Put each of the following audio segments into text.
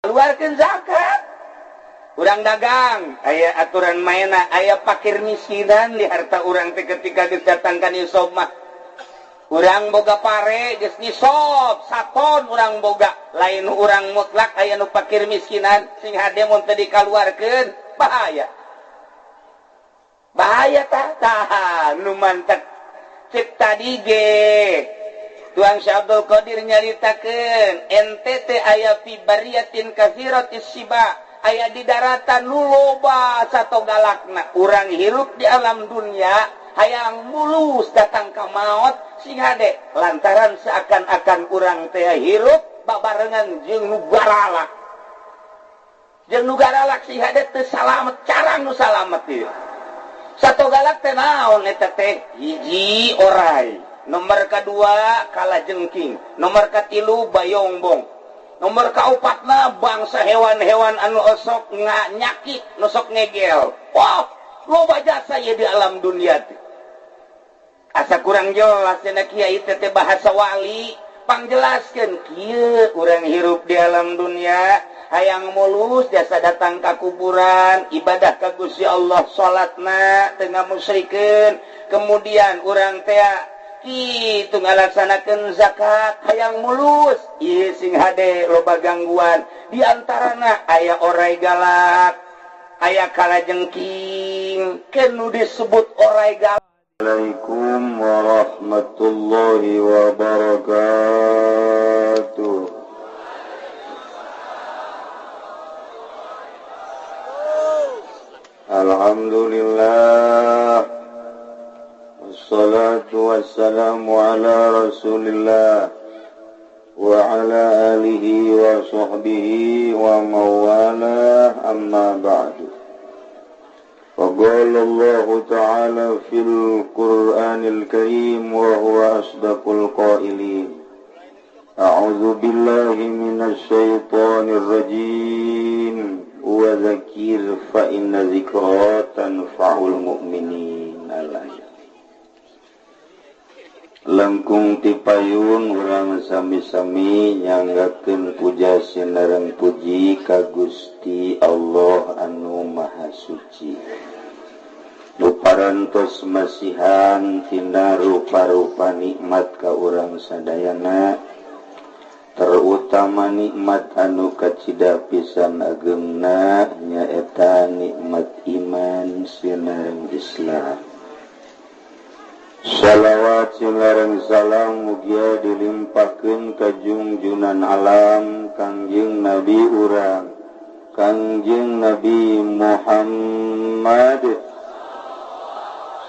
Keluarkeun zakat. Urang dagang aya aturan maena, aya pakir miskinan di harta urang teh ketika geus datang ka nisab mah. Urang boga pare geus nisab saton urang boga, lain urang mutlak aya nu pakir miskinan sing hade mun teu dikaluarkeun bahaya. Bahaya tah tah nu mantek cek tadi ge Tuang Syekh Abdul Qadir nyaritakeun NTT aya fi bariyatin katsiratis siba, aya di daratan nu loba sato galakna. Urang hirup di alam dunia hayang mulus datang ka maot sing hade lantaran seakan-akan urang teh hirup babarengan jeung nu garalak. Jeung nu garalak sing hade teu salamet, carang nu salamet ieu. Sato galak teh naon eta teh? Hiji orai, nomor kedua kalajengking, nomor katilu bayongbong, nomor kaopatna bangsa hewan-hewan anu osok nyakit, nosok ngegel. Wah, loba jasa ye di alam dunia teh. Asa kurang jelas cenah kiai teh bahasa wali, pangjelaskeun kieu urang hirup di alam dunia hayang mulus jasa datang ka kuburan, ibadah ka Gusti Allah, salatna teu ngamusyrikeun, kemudian urang teh kitu ngalaksanakeun zakat hayang mulus, ieu sing hade loba gangguan di antarana aya orai galak, aya kalajengking, keun disebut orai galak. Assalamualaikum warahmatullahi wabarakatuh. Alhamdulillah, wassalatu wassalamu ala rasulillah wa ala alihi wa sahbihi wa mawalah, amma ba'du. Faqala Allahu ta'ala fil Qur'anil Karim wa huwa asdaqul qailin. A'udzu billahi minasy syaithanir rajim. Wa dzakir fa inna dzikra tanfa'ul mu'minin. Langkung tipayun urang sami-sami nyanggakeun puja sinareng puji ka Gusti Allah anu Maha Suci. Nu parantos masihan tina rupa-rupa nikmat ka urang sadayana, terutama nikmat anu kacida pisan ageungna nyaeta nikmat iman sinareng Islam. Shalawat sinareng salam mugia dilimpahkeun ka junjunan alam Kangjeng Nabi urang Kangjeng Nabi Muhammad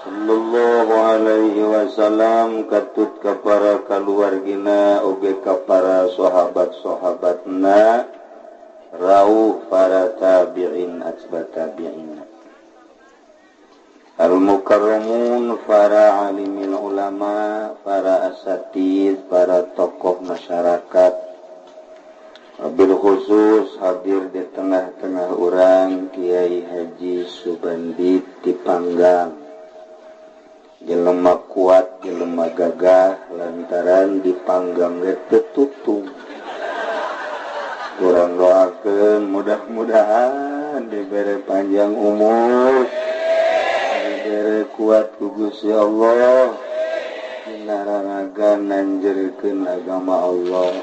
sallallahu alaihi wasallam, katut ka para kaluargina oge ka para sahabat-sahabatna, rauh para tabi'in atba tabi'in, al-mukarramun, para alimin ulama, para asatid, para tokoh masyarakat, wabil khusus hadir di tengah-tengah urang Kiai Haji Subandi Tipanggang. Jelema kuat, jelema gagah, lantaran dipanggang ge teu tutung. Kurang doakeun mudah-mudahan dibere panjang umur, dibere kuat ku Gusti Allah, dina raraga nanjerkeun agama Allah.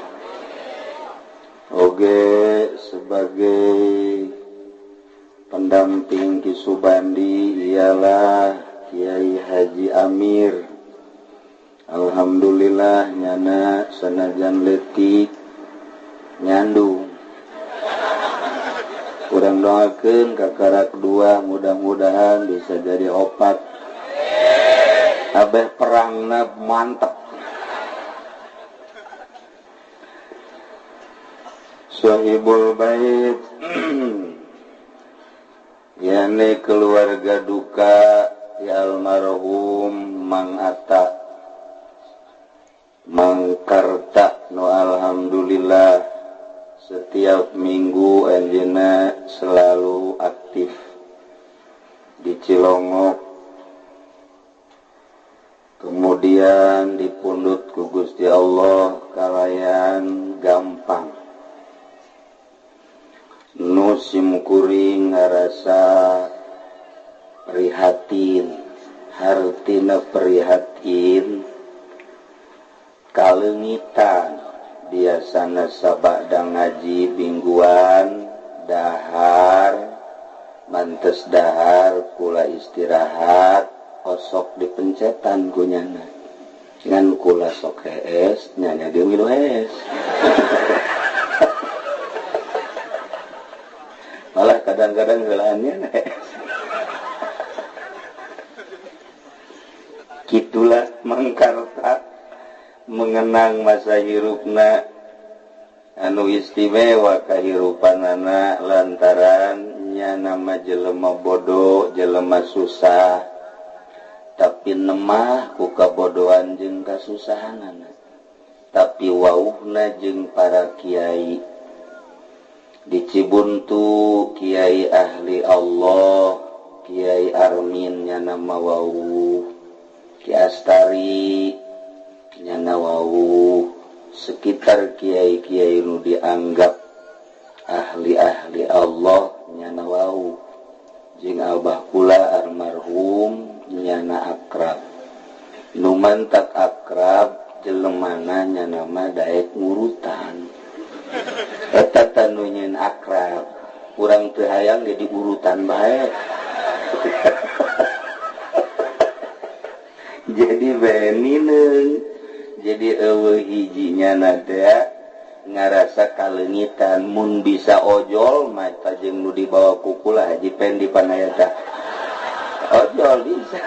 Oge sebagai pendamping Ki Subandi ialah Kiai Haji Amir. Alhamdulillah nyana sanajan leutik nyandung. Kurang doakeun kakarak dua mudah-mudahan bisa jadi opat. Abeh perangna mantep. Sohibul bait yakni keluarga duka ya almarhum Mang Atta Mang Karta no alhamdulillah setiap minggu anjeunna selalu aktif di Cilongok, kemudian dipundhut ku Gusti Allah kalayan gampang. Anu simkuring ngarasa prihatin, hartina prihatin kaleungitan biasana sabada ngaji mingguan dahar mantes dahar kula istirahat osok dipencetan kunyana ngan kula sok hees nyanya ge milu hees. Malah kadang-kadang heulaannya hees. Kitulah Mangkarta mengenang masa hirupna anu istimewa kahirupanana lantaran nyana mah jelema bodoh, jelema susah, tapi nemah ku kabodohan jeung kasusahanana, tapi wauhna jeung para kiai di Cibuntu, kiai ahli Allah, Kiai Armin nyana mah wauh, Ki Astari nyana wauh, sekitar kiai-kiai nu dianggap ahli-ahli Allah nyana wauh, jeung abah kula almarhum nyana akrab, nu mantak akrab jelemana nyana mah daek ngurutan, eta tanu nyeun akrab, urang teu hayang ge diurutan bae. Jadi benineun, jadi eueuh hijinya na teh ngarasa kaleungitan mun bisa ojol mah jeung nu dibawa ku kula Haji Pendi panayata. Ojol bisa.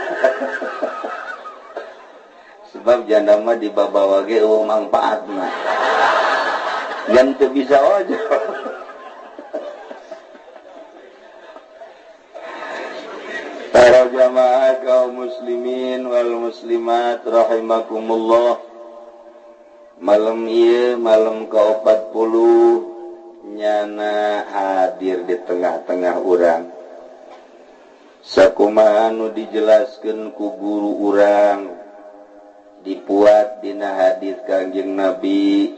Sebab janda mah dibabawa ge eueuh mangpaatna. Ngan teu bisa ojol. Para jamaah kaum muslimin wal muslimat rahimakumullah. Malam ieu malam ke-40 nyana hadir di tengah-tengah urang. Sakumaha anu dijelaskeun ku guru urang dipuat dina hadis Kangjeng Nabi,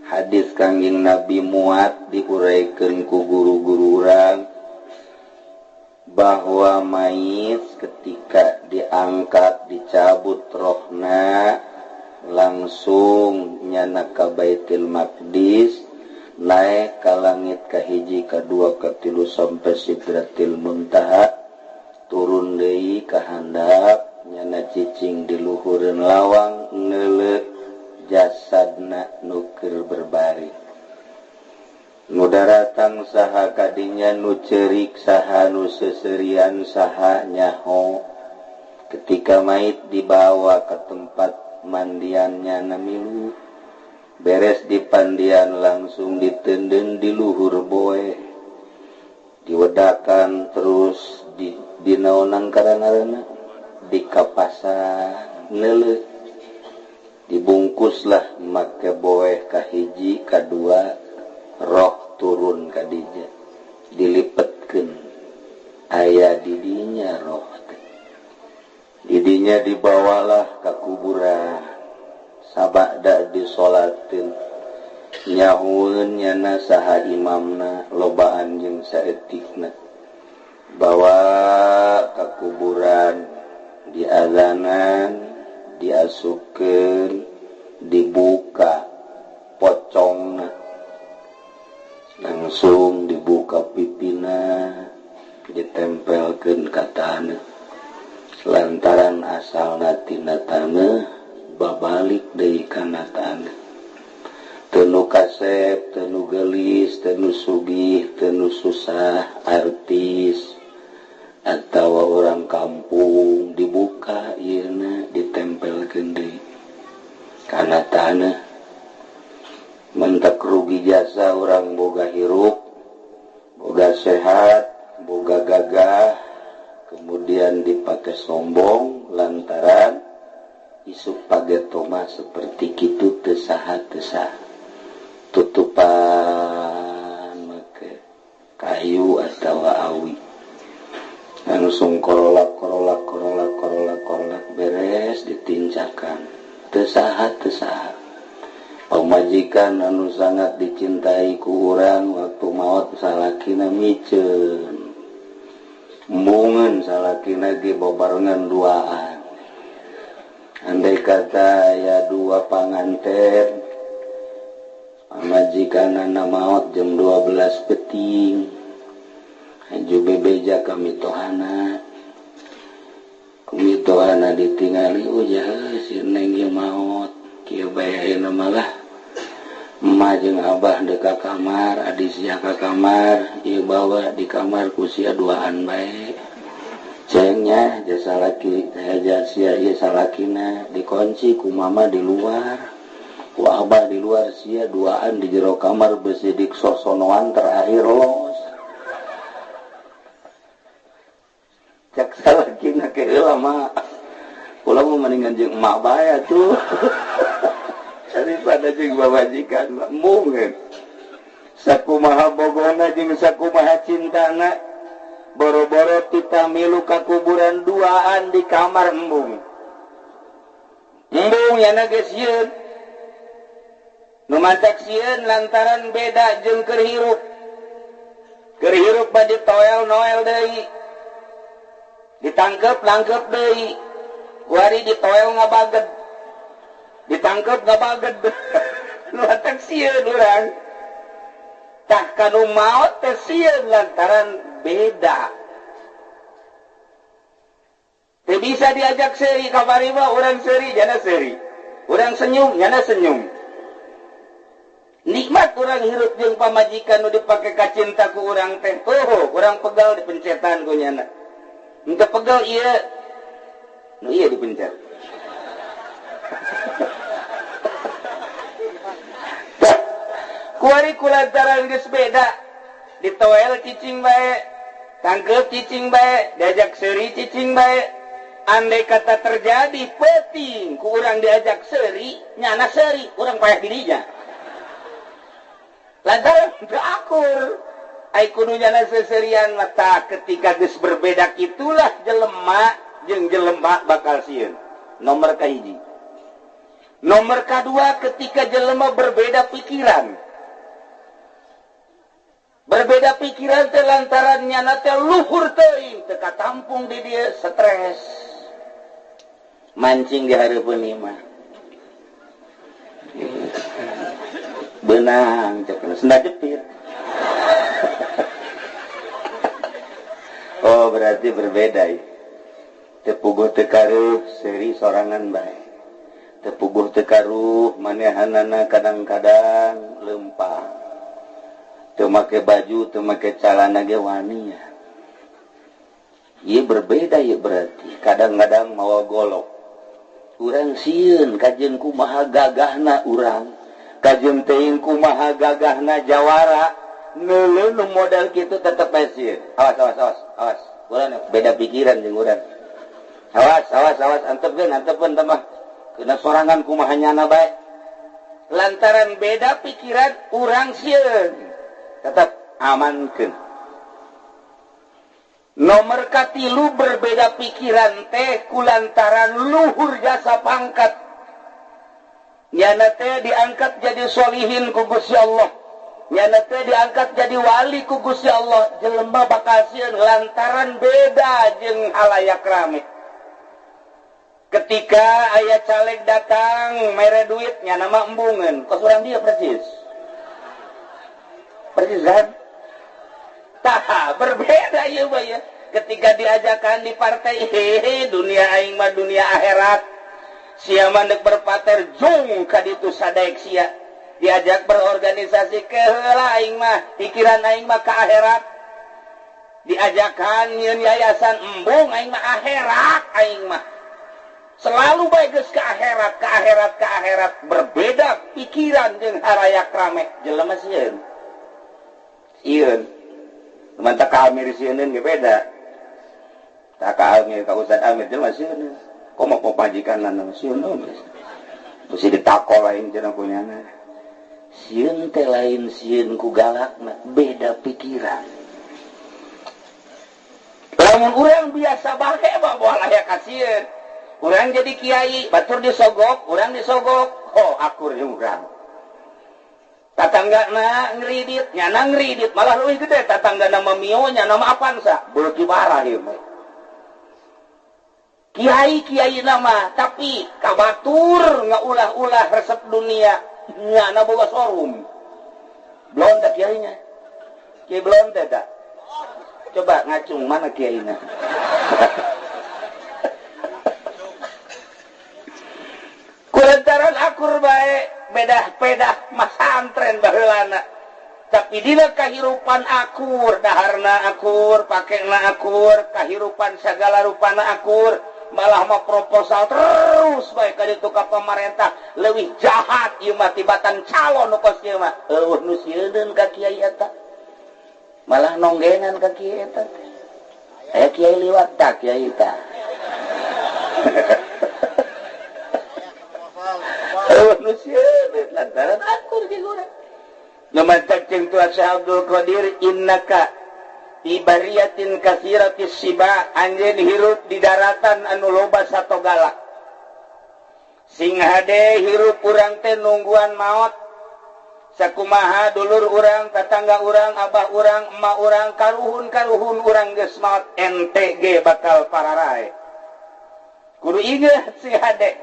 hadis Kangjeng Nabi muat diuraikeun ku guru-guru urang bahwa mayit ketika diangkat dicabut rohna langsung nyana ka Baitul Maqdis, naik ka langit ka hiji ka dua ka tilu sampai Sidratil Muntaha, turun deui ka handap nyana cicing di luhureun lawang neuleuh jasadna nu keur berbaring. Nu daratang saha kadinya, nu ceurik saha, nu seserian saha nyaho. Ketika mayit dibawa ke tempat mandiannya namilu, beres di pandian langsung ditenden di luhur boe, diwedakan terus di dinaonan karana dikapasan neuleuh, dibungkuslah make boeh kahiji kadua, roh turun kadija dilipetkeun aya didinya roh teh. Didinya dibawalah ke kuburan, sabada disolatin, nyahueun nyana saha imamna, lobaan jeung saeutikna. Bawa ke kuburan, diazanan, diasupkeun, dibuka pocongna, langsung dibuka pipina, ditempelkeun ka taneuh. Lantaran asalna tina taneuh babalik deui kana taneuh. Teu nu kasep, teu nu geulis, teu nu sugih, teu nu susah, artis atawa orang kampung, dibuka ieuna ditempelkeun deui kana taneuh. Mentak rugi jasa orang boga hirup, boga sehat, boga gagah, kemudian dipakai sombong lantaran isuk pagetoma seperti kitu teu saha teu saha. Tutupan make kayu atawa awi, langsung korolak korolak korolak korolak korolak beres ditincakan teu saha teu saha. Pamajikan anu sangat dicintai ku urang waktu maot salakina miceun. Embungeun salakina ge babarengan duaan. Andai kata ya dua panganten pamajikanana maot jam 12 peting. Haju bebeja ka mitohana. Mitohana ditingali ujah si neng ieu maot. Kieu bae ayeuna malah emak jeung abah deuk ka kamar, adi sia ka kamar, ieu bawa di kamar ku sia duaan bae. Cengnya jasa laki, sia ieu salakina dikunci ku mama di luar, ku abah di luar, sia duaan di jero kamar besidik sosonoan terakhir los. Cak salakina ke heula mah. Kula mah mendingan jeung emak bae atuh. Daripada jeung babajikan mungkin. Sakumaha bogona jeung sakumaha cintana. Boro-boro kita milu ka kuburan duaan di kamar embung. Embung yana geus sieun. Nu matak sieun lantaran beda jeung keur hirup. Keur hirup mah ditoel noel deui. Ditangkep langkep deui. Kuari ditoel ngabaged. Ditangkep ngabaged. Nu matak sieun urang. Tah kanu maot teh sieun lantaran beda. Teu bisa diajak seuri kamari mah urang seuri jana seuri. Urang senyum jana senyum. Nikmat urang hirup jeung pamajikan nu dipake kacinta ku urang teh. Oh, urang pegal dipencetan ku nyana. Henteu pegal ieu. Nu ieu dipencet. Kuari kulantaran geus beda. Ditoel cicing bae. Tangkep cicing bae, diajak seuri cicing bae. Andai kata terjadi peting ku urang diajak seuri, nyana seuri, urang payah dirinya. Lantaran teu akur. Ai kudu nyana seserian mata ketika geus berbeda kitulah jelema jeung jelema bakal sieun. Nomor kahiji. Nomor kadua ketika jelema berbeda pikiran. Berbeda pikiran teh lantaran nyana teh luhur teuing teu katampung di dieu stres. Mancing di hareupeun imah. Beunang cek senda jepit. Oh berarti berbeda ya. Teu puguh teu karuh seuri sorangan bae. Teu puguh teu karuh manehanana kadang-kadang leumpang. Teu make baju, teu make calana ge wani ya. Ieu berbeda ya berarti. Kadang-kadang mawa golok. Urang sieun kajeun kumaha gagahna urang. Kajeun teuing kumaha gagahna jawara. Neuleuh nu model kitu tetep bae sieun. Awas awas awas awas. Urang beda pikiran jeung urang. Awas awas awas antepkeun antepkeun tambah. Kena sorangan kumaha nyana bae. Lantaran beda pikiran urang sieun. Tetap amankeun. Nomor katilu berbeda pikiran teh kulantaran luhur jasa pangkat. Nyana teh diangkat jadi solihin ku Gusti Allah. Nyana teh diangkat jadi wali ku Gusti Allah. Jelema bakal sieun lantaran beda jeung halayak rame. Ketika aya caleg datang mere duit nyana mah embungeun. Kos urang dia persis. Persis kan? Tah, berbeda ieu mah ya. Ketika diajakan di partai, hehe, dunia aing mah dunia akhirat. Sia mah deuk berpater jung ka ditu sadaek sia. Diajak berorganisasi keheula aing mah, pikiran aing mah ka akhirat. Diajakan nyieun yayasan embung aing mah akhirat aing mah. Selalu bae geus ka akhirat, ka akhirat, ka akhirat. Berbeda pikiran jeung harayak rame. Jelema sieun. Sieun. Mantap ka Amir sieun ge beda. Tak ka Amir ka Ustaz Amir jelema sieun. Komo pamajikanna sieun Bisi ditakol aing cenah kunyana. Sieun teh lain sieun ku galakna, beda pikiran. Lamun urang biasa bae mah moal aya kasieun. Urang jadi kiai, batur disogok, urang disogok, oh akur jeung urang. Tatanggana ngridit, nyana ngridit, malah leuwih gede tatanggana mah Mio, nyana mah Avanza, beuki parah ieu mah. Kiai-kiai nama tapi kabatur ngaulah-ulah resep dunia, nyana boga showroom. Blonde kiainya. Kiai blonde tak? Coba ngacung mana kiainya. Kulantaran akur bae bedah-pedah masantren baheulana. Tapi dina kahirupan akur, daharna akur, pakena akur, kahirupan sagala rupana akur, malah mah proposal terus bae ka ditu ka pamarentah leuwih jahat ieu mah tibatan calon nu kos ieu mah. Eueuh nu sieun ka kiai eta. Malah nonggenan ka kiai eta teh. Aya kiai liwat tak kiai ta. Nu sieun lantaran akur jeung urang. Nu matak jeung Tuan Syekh Abdul Qadir innaka ibariyatin katsiratis siba, anjeun hirup di daratan anu loba satogala. Sing hade hirup urang teh nungguan maot. Sakumaha dulur urang, tatangga urang, abah urang, emak urang, karuhun-karuhun urang geus maot ente ge bakal pararae. Kudu inget sing hade,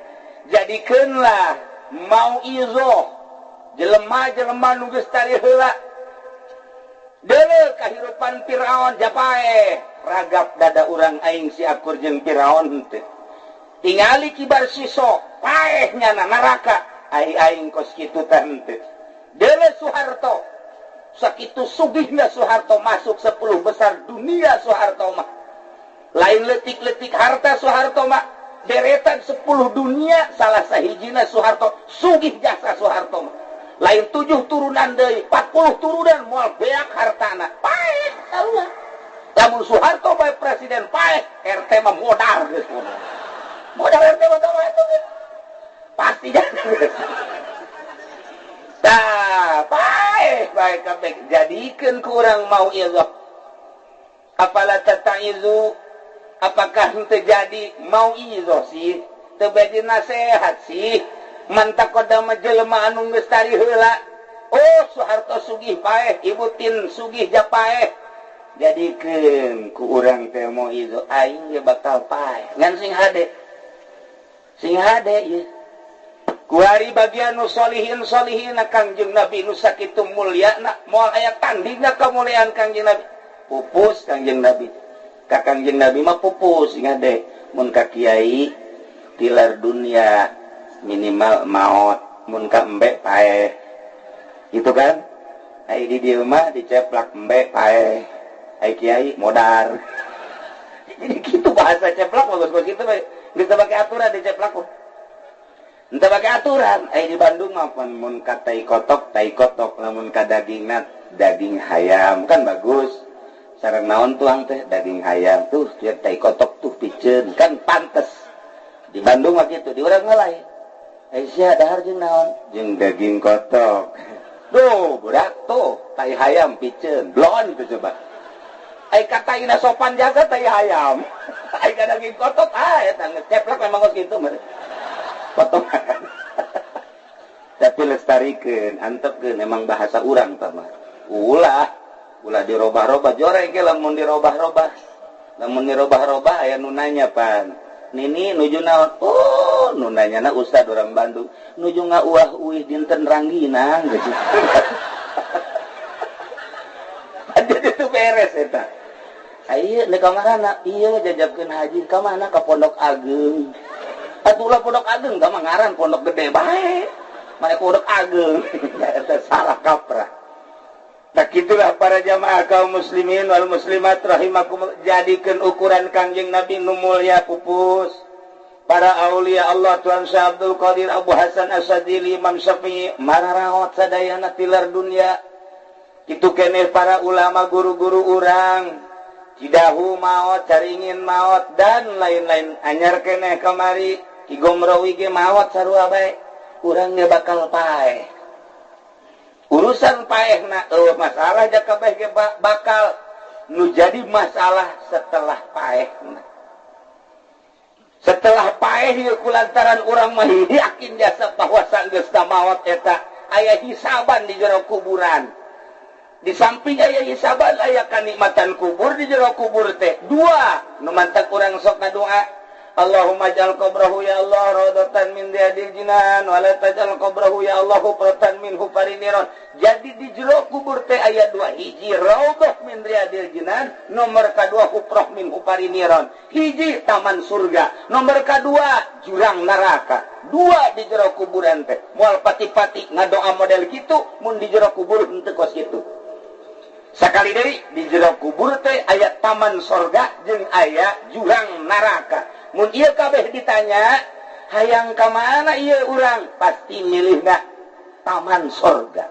jadikeunlah mau izoh jelema-jelema nu geus tari heula. Deuleu kahirupan Firaun japae, ragap dada urang aing si akur jeung Firaun teh. Tingali kibar siso, paeh nyana neraka, ai aing kos kitu teh henteu. Deuleu Soeharto, sakitu sugihna Soeharto masuk 10 besar dunia Soeharto mah. Lain letik-letik harta Soeharto mah, deretan 10 dunia salah sahijina Soeharto, sugih jasa Soeharto mah. Lain 7 turunan deui, 40 turunan moal beak hartana. Paeh sarua. Lamun Soeharto bae presiden paeh, RT mah modar geus modar. Modar RT mah tong eta geus. Pasti geus. Tah, paeh bae kabeh jadikeun ku urang mau ieu. Afala tataizu, apakah henteu jadi mau ieu sih? Teu bade nasehat sih. Mantak kodama jelema anu geus tari heula. Oh, Soeharto sugih paeh, Ibu Tin sugih japaeh. Jadikeun ku urang teh mau ieu aing ge bakal paeh. Ngan sing hade. Sing hade ieu. Kuari bagian nu solihin solihina Kangjeng Nabi nu sakitu mulyana, moal aya tandingna kamuliaan Kangjeng Nabi. Pupus Kangjeng Nabi. Ka Kangjeng Nabi mah pupus sing hade. Mun ka kiai tilar dunia minimal maot, mun ka embe paeh. Gitu kan? Ai di dieu mah diceplak embe paeh. Ai kiai modar. Jadi gitu bahasa ceplak bagus-bagus gitu bae. Geus teu pake aturan diceplak. Henteu pake aturan. Ai di Bandung mah mun ka tai kotok, lamun ka dagingna daging hayam kan bagus. Sareng naon tuang teh daging hayam tuh tiap tai kotok tuh piceun kan pantes. Di Bandung mah kitu, di urang mah lain. Aisyah dahar jeung naon? Jeung daging kotok. Duh, budak tuh tai hayam piceun, blon itu coba. Ai kataina sopan jaga tai hayam. Ai ka daging kotok ah eta ngeceplak memang kos kitu mah. Potongan. Tapi lestarikeun, antepkeun emang bahasa urang tah mah. Ulah, ulah dirobah-robah joreng ge lamun dirobah-robah. Lamun dirobah-robah aya nu nanya pan. Nini nuju naon? Oh, nu nanyana ustad orang Bandung. Nuju ngauah uih dinten rangginang gitu. Jadi itu beres eta. Ieu ka mana? Ieu ngajajabkeun haji ka mana? Ka Pondok Ageng. Atuh ulah Pondok Ageng ka mah ngaran Pondok Gede bae. Mana Pondok Ageng. Eta salah kaprah. Tak itulah para jamaah kaum muslimin wal muslimat rahimakum, jadikeun ukuran Kangjeng Nabi nu mulya pupus. Para aulia Allah Tuhan Syekh Abdul Qadir Abu Hasan Asy-Syadzili Imam Syafi'i mararaot sadayana tilar dunia. Kitu keneh para ulama guru-guru urang Cidahu maot, Caringin maot dan lain-lain. Anyar keneh kamari Ki Gomrowi ge maot sarua bae. Urang ge bakal paeh. Urusan paehna eueuh masalah jaka bae ge bakal nu jadi masalah setelah paehna. Setelah paeh ieu kulantaran urang mah yakin jasa bahwa sanggeus maot eta Aya hisaban di jero kuburan. Di samping aya hisaban aya kanikmatan kubur di jero kubur teh. Dua, nu mantak urang sok ngadoa. Allahumma ja'al qabrahu ya Allah raudatan min riyadil jinan wa la taj'al qabrahu ya Allah hufratan min hufarin niran. Jadi di jero kubur teh aya dua, hiji raudah min riyadil jinan, nomor kadua hufrah min hufarin niran. Hiji taman surga, nomor kadua jurang neraka. Dua di jero kuburan teh. Moal pati-pati ngadoa model kitu mun di jero kubur henteu kos kitu. Sakali deui di jero kubur teh aya taman sorga jeung aya jurang neraka. Mun ieu kabeh ditanya, hayang ka mana ieu urang? Pasti milihna taman sorga.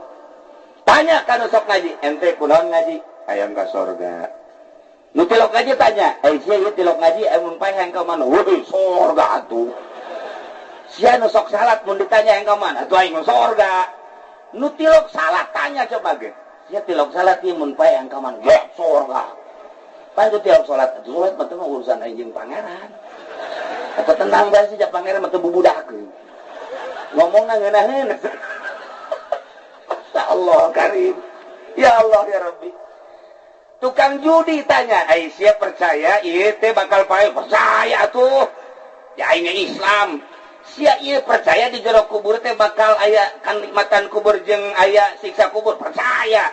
Tanya ka nu sok ngaji, ente kunaon ngaji? Hayang ka sorga. Nu tilok ngaji tanya, sia ieu tilok ngaji mun pae hayang ka mana? Weuh, sorga atuh. Sia nu sok salat mun ditanya hayang ka mana? Atuh aing sorga. Nu tilok salat tanya coba ge. Sia tilok salat ieu mun pae hayang ka mana? Ya sorga. Pae teu tilok salat, atuh salat mah teu urusan aing jeung pangeran. Atau tenang bae sih pangeran mah teu bubudakeun. Ngomongna ngeunaheun. Ya Allah karim. Ya Allah ya Rabbi. Tukang judi tanya, ai sia percaya ieu teh bakal pae? Percaya atuh. Ya aing Islam. Sia ieu percaya di jero kubur teh bakal aya kanikmatan kubur jeung aya siksa kubur? Percaya.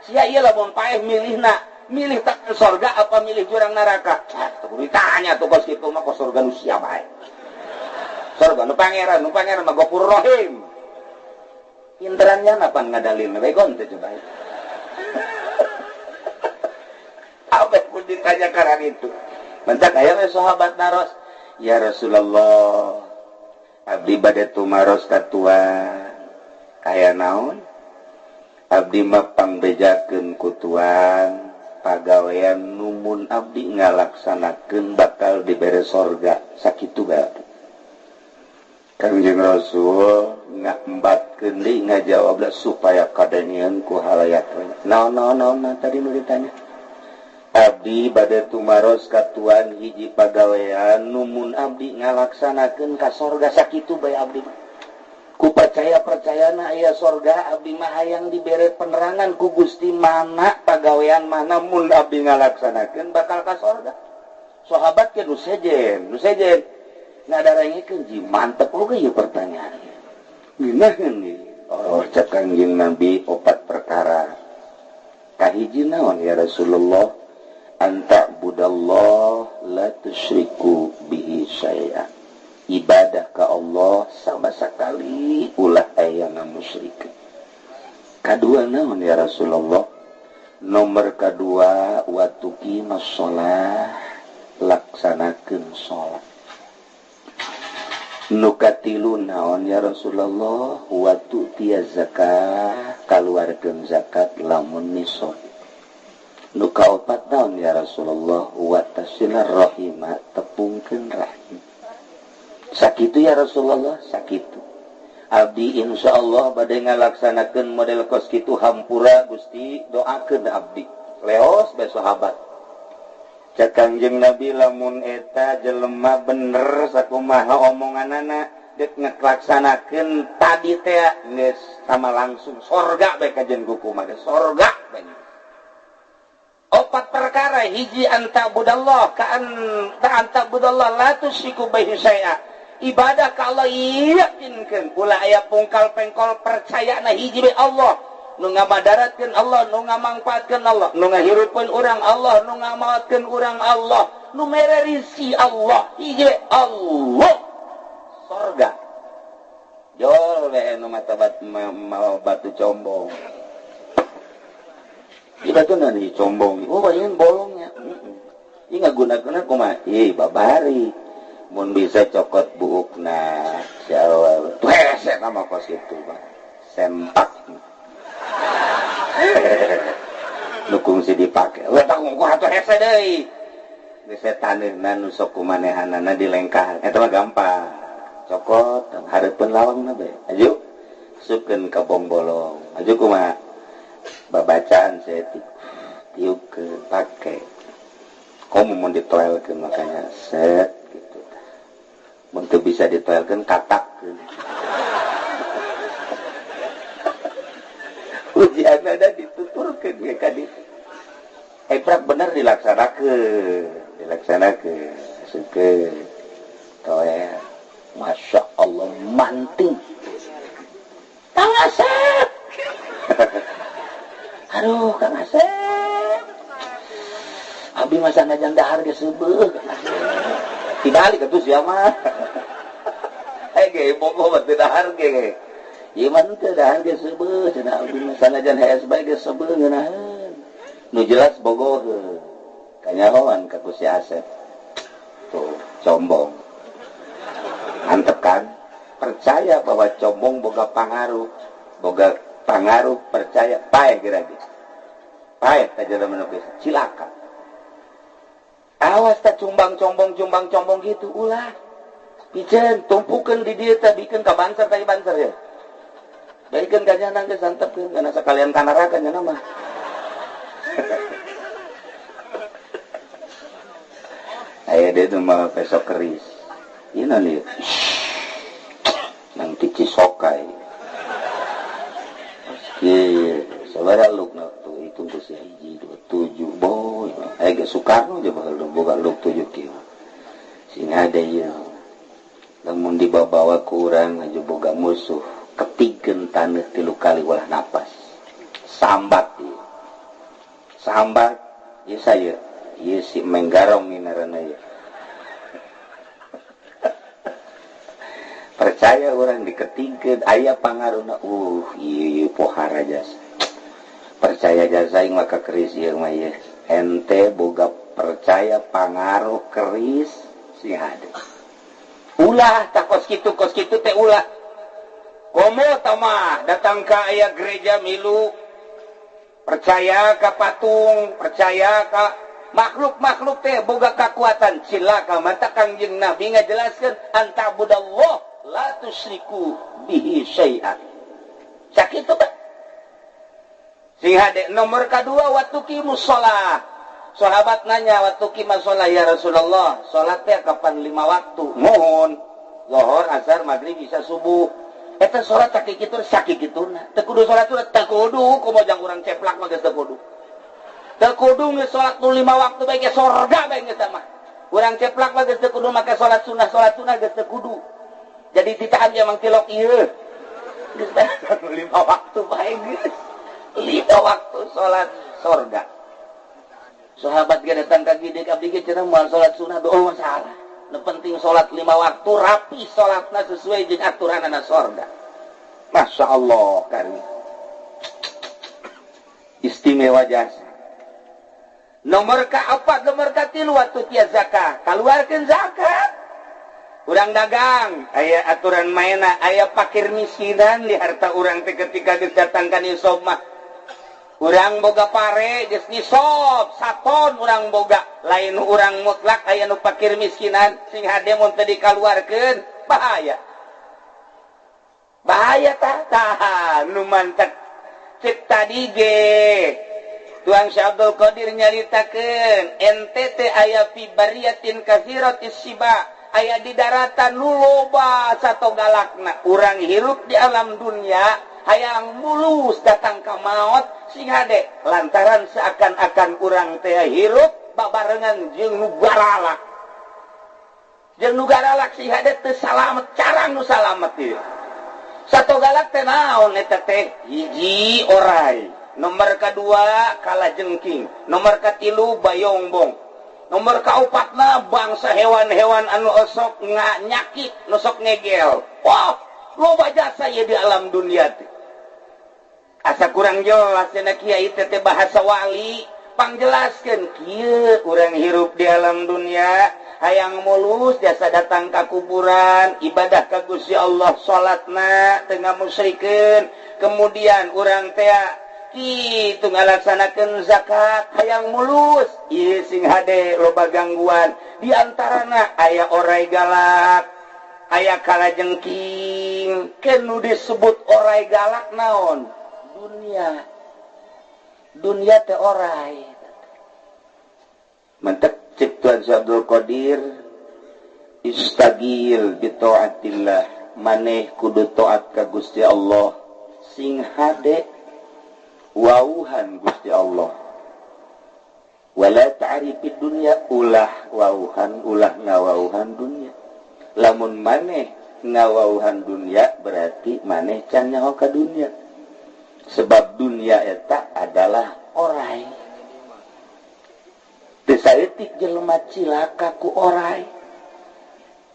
Sia ieu lamun paeh milihna, milih tak sorga apa milih jurang neraka? Tuh ditanya tuh kos kitu mah kos sorga nu sia bae. Sorga nu pangeran mah Ghafur Rahim. Pinterannya napa ngadalil we gon teh coba. Apa pun ditanya karang itu. Mentak aya we sahabat naros, ya Rasulullah, abdi bade tumaros ka tuan. Aya naon? Abdi mah pangbejakeun ku tuan. Pagawean numun abdi ngalaksanakeun bakal dibere sorga sakitu bae. Kangjeng Rasul ngambatkeun deui ngajawabna supaya kadengeun ku halayak. Naon naon naon tadi nu ditanya. Abdi bade tumaros ka tuan hiji pagawean numun abdi ngalaksanakeun ka sorga sakitu bae abdi mah. Ku percaya-percayana aya sorga abdi mah hayang dibere penerangan ku Gusti mana pagawean mana mun abdi ngalaksanakeun bakal ka sorga. Sahabat ke nu sejen ngadarangekeun ji mantep oge ieu pertanyaan. Ngeunaheun ieu. Oh cek Kangjeng Nabi opat perkara. Kahiji naon ya Rasulullah? Anta budallah la tusyriku bihi syai'a. Ibadah ka Allah sama sekali ulah aya ngamusyrik. Kadua naon ya Rasulullah? Nomor kadua wa tuqimus shalah, laksanakeun salat. Nu katilu naon ya Rasulullah? Wa tu'tiya zakat, kaluarkeun zakat lamun nisab. Nu kaopat naon ya Rasulullah? Wa tasilar rahima, tepungkeun rahim. Sakitu ya Rasulullah, sakitu. Abdi insyaallah bade ngalaksanakeun model kos kitu hampura Gusti, doakeun abdi. Leos bae sahabat. Cek Kangjeng Nabi lamun eta jelema bener sakumaha omonganana deuk ngalaksanakeun tadi teh geus sama langsung sorga bae kajen kumaha ge sorga bae. Opat perkara, hiji anta budallah ka anta budallah la tusyriku bihi syai'a. Ibadah ka Allah yakinkeun ulah aya pungkal pengkol percayana hiji be Allah nu ngamadaratkeun Allah, nu ngamangpaatkeun Allah, nu ngahirupkeun urang Allah, nu ngamaotkeun urang Allah, nu mere rizki Allah, hiji be Allah. Sorga. Jol we nu matabat mau batu combong. Ieu batu na combong. Oh, bayangin bolongnya. Ieu ngagunakeunna kumaha? Ih, babari. Mun bisa cokot buukna siawa tuh hese nama kos kitu Pak. Sempak. Nu kungsi dipake. We tak ngukur atuh hese deui. Geus taneuhna nu sok kumanehanana dilengkahan. Eta mah gampang. Cokot hareupeun lawangna bae. Aju asupkeun ka bongbolong. Aju kumaha? Babacaan saeutik. Tiupkeun pake. Komo mun ditoelkeun makanya set gitu. Mun teu bisa ditoelkeun katakkeun. Ujian ada dituturkeun ge ka ditu. Eprak bener dilaksanakeun, dilaksanakeun. Asupkeun. Toel. Masya Allah manting. Kang Asep. Aduh, Kang Asep. Abi masa ngajang dahar ge seubeuh. Dibalik atuh sia mah. Ge bogo mah teu dahar ge. Ieu mah teu dahar ge seubeuh cenah abdi mah sanajan hees bae ge seubeuh ngeunaheun. Nu jelas bogoheun. Kanyahoan ka ku si Asep. Tuh, combong. Mantep kan? Percaya bahwa combong boga pangaruh. Boga pangaruh percaya paeh geura ge. Paeh ta jelema nu geus cilaka. Awas ta cumbang combong cumbang combong gitu ulah. Piceun tumpukeun di dieu teh bikeun ka banser teh banser ya. Baikeun ka nyana geus santepkeun kana sakalian ka neraka nyana mah. Aya deui nu mah besok keris. Ieu naon ieu? Nang ti Cisokai. Ieu sabaraha lukna tuh hitung ku si hiji 2 7 boy. Aya ge Soekarno je bakal boga luk 7 kieu. Sing ada ieu. Lamun dibabawa ku urang aja boga musuh ketigeun taneuh 3 kali ulah napas. Sambat ieu. Sambat ieu saya. Ieu si Menggarong ieu ngaranna ieu. Percaya orang diketingkeun aya pangaruhna ieu pohara jasa. Percaya jasa aing mah ka keris ieu mah ieu. Ente boga percaya pangaruh keris sing hade. Ulah tak kos kitu teh ulah. Komo tamah datang ka aya gereja milu percaya ka patung, percaya ka makhluk-makhluk teh boga kekuatan cilaka mata Kangjeng Nabi ngajelaskeun antabudallah la tusyriku bihi syai'an. Sakitu teh. Sing hade nomor kadua waktu qimus shalah. Sahabat nanya waktu qimus shalah ya Rasulullah, salat teh kapan 5 waktu? Mohon. Zuhur, asar, maghrib, isya, subuh. Eta salat sakitu sakituna. Teu kudu salat teu kudu komo jang urang ceplak mah geus teu kudu. Teu kudu geus salat nu 5 waktu bae ge sorga bae geus mah. Urang ceplak mah geus teu kudu make salat sunah geus teu kudu. Jadi ditahan ge mang tilok ieu. Geus 5 waktu bae geus. 5 waktu salat sorga. Sahabat ge datang ka gede ka abdi ge cenah moal salat sunah doa masalah. Nu penting salat 5 waktu rapi salatna sesuai jeung aturanana sorga. Masya Allah kari. Istimewa jasa. Nomor ka-4, nomor ka-3 waktu tia zakat. Kaluarkeun zakat. Urang dagang, aya aturan maena, aya pakir miskinan di harta urang teh ketika geus datang ka nisab mah. Urang boga pare geus nisab, saton urang boga, lain urang mutlak aya nu pakir miskinan sing hade mun teu dikaluarkeun, bahaya. Bahaya tah tah nu mantek. Cek tadi ge Tuang Syekh Abdul Qadir nyaritakeun ente teh aya fi bariyatin katsiratis siba, aya di daratan nu loba sato galakna. Urang hirup di alam dunia hayang mulus datang ka maot sing hade lantaran seakan-akan urang teh hirup babarengan jeung nu garalak. Jeung nu garalak sing hade teu salamet, carang nu salamet ieu. Sato galak teh naon eta teh? Hiji orai, nomor kedua kalajengking, nomor katilu bayongbong, nomor kaopatna bangsa hewan-hewan anu osok nyakit, nu sok ngegel. Wah, loba jasa ieu di alam dunia teh. Asa kurang jelas cenah kiai teh teh bahasa wali, pangjelaskeun kieu urang hirup di alam dunia hayang mulus jasa datang ka kuburan, ibadah ka Gusti Allah, salatna teu ngamusyrikeun, kemudian urang teh kitu ngalaksanakeun zakat hayang mulus, ieu sing hade loba gangguan. Di antarana aya orai galak, aya kalajengking. Keun nu disebut orai galak naon? Dunia. Dunia teh orai. Mantek cek Tuan Syekh Abdul Qadir istagil bi taatillah, maneh kudu taat ka Gusti Allah sing hade. Wauhan Gusti Allah. Wala ta'rifid dunya ulah wauhan ulah ngawauhan dunya. Lamun maneh ngawauhan dunya berarti maneh can nyaho ka dunya. Sebab dunya eta adalah orai. Teu saeutik jelema cilaka ku orai.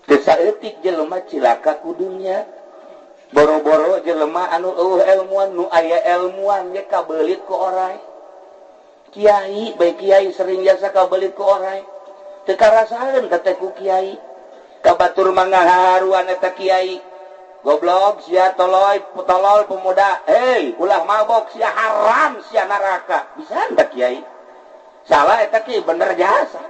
Teu saeutik jelema cilaka ku dunya. Boro-boro jelema anu eueuh elmuan nu aya elmuan ge kabelit ku orai. Kiai bae kiai sering jasa kabelit ku orai. Teu karasaeun teh ku kiai. Ka batur mangaharuan eta kiai. Goblok sia toloy tolol pemuda. Hei, ulah mabok sia haram sia neraka. Bisa teh kiai? Salah eta kiai bener jasa.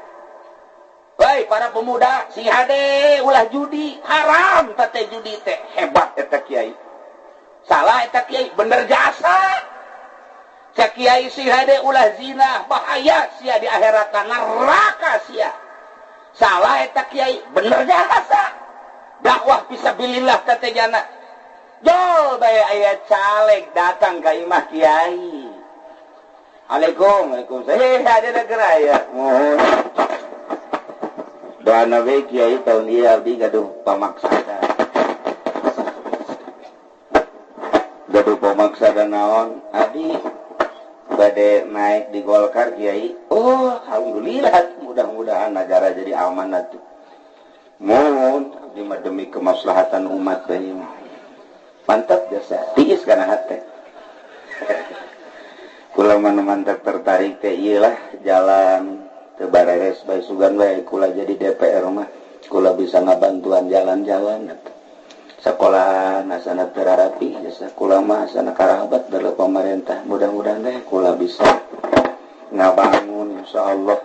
Hei para pemuda, sing hade ulah judi, haram teh judi teh hebat eta kiai. Salah eta kiai bener jasa. Cak kiai sing hade ulah zina, bahaya sia di akhirat neraka sia. Salah eta kiai bener jasa. Dakwah fisabilillah teh jana. Jol bae aya caleg datang ka imah kiai. Assalamualaikum, waalaikumsalam. Hei, ada negara ya. Mohon. Doa nabi kiai tahun ieu abdi gaduh pamaksada. Gaduh pamaksada naon? Abdi bade naik di Golkar kiai. Oh, alhamdulillah, mudah-mudahan negara jadi aman atuh. Mohon abdi mah demi kemaslahatan umat bae mah. Mantap jasa, tiis kana hate. Kula mah mantap tertarik teh ieu lah jalan teu bareres bae sugan bae kula jadi DPR mah kula bisa ngabantuan jalan-jalan sekolah asana teu rarapi jasa kula mah asana karabat dari pemerintah mudah-mudahan deh kula bisa ngabangun insyaallah.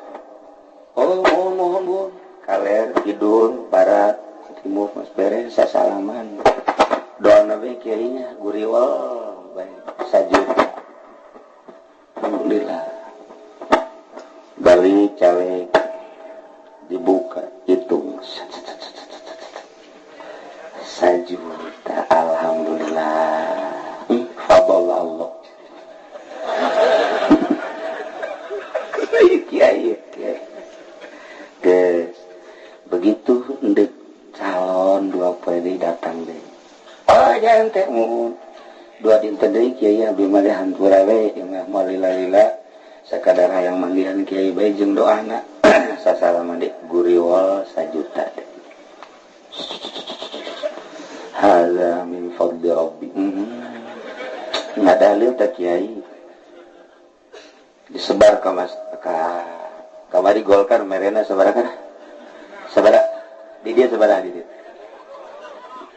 Oh mohon mohon mohon kaler kidul barat timur mas beres sasalaman doa nabi kiainya guriwal bae sajuta alhamdulillah. Balik caleg dibuka hitung 1 juta alhamdulillah fadl Allah. Kiai kiai guys begitu ndek calon dua poe datang deh. Oh jangan teh mun dua dinten deui kiai abdi mah hampura we mah moal lila-lila sakadar hayang manggihan kiai bae jeung doana sasalaman dek guriwal 1 juta deh. Hadza min fadli rabbi. Ngadalil teh kiai disebar ka mas ka kamari Golkar merena sabaraha kana? Sabaraha? Di dia sabaraha di dia?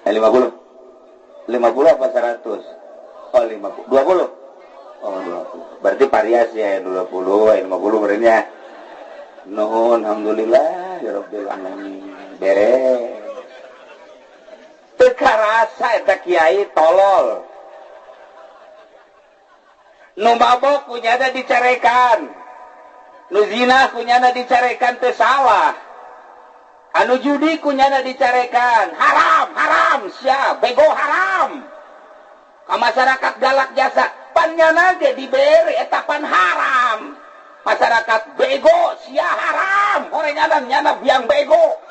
50? 50 apa 100? Oh 50. 20? Oh 20. Berarti variasi ya 20, 50 merenya. Nuhun alhamdulillah ya rabbil alamin. Beres. Teu karasa eta kiai tolol. Nu mabok kunyana dicarekan. Nu zina kunyana dicarekan teu salah. Anu judi kunyana dicarekan. Haram, haram sia, bego haram. Ka masyarakat galak jasa. Pan nyana ge dibere eta pan haram. Masyarakat bego sia haram. Horenganan nyana biang bego.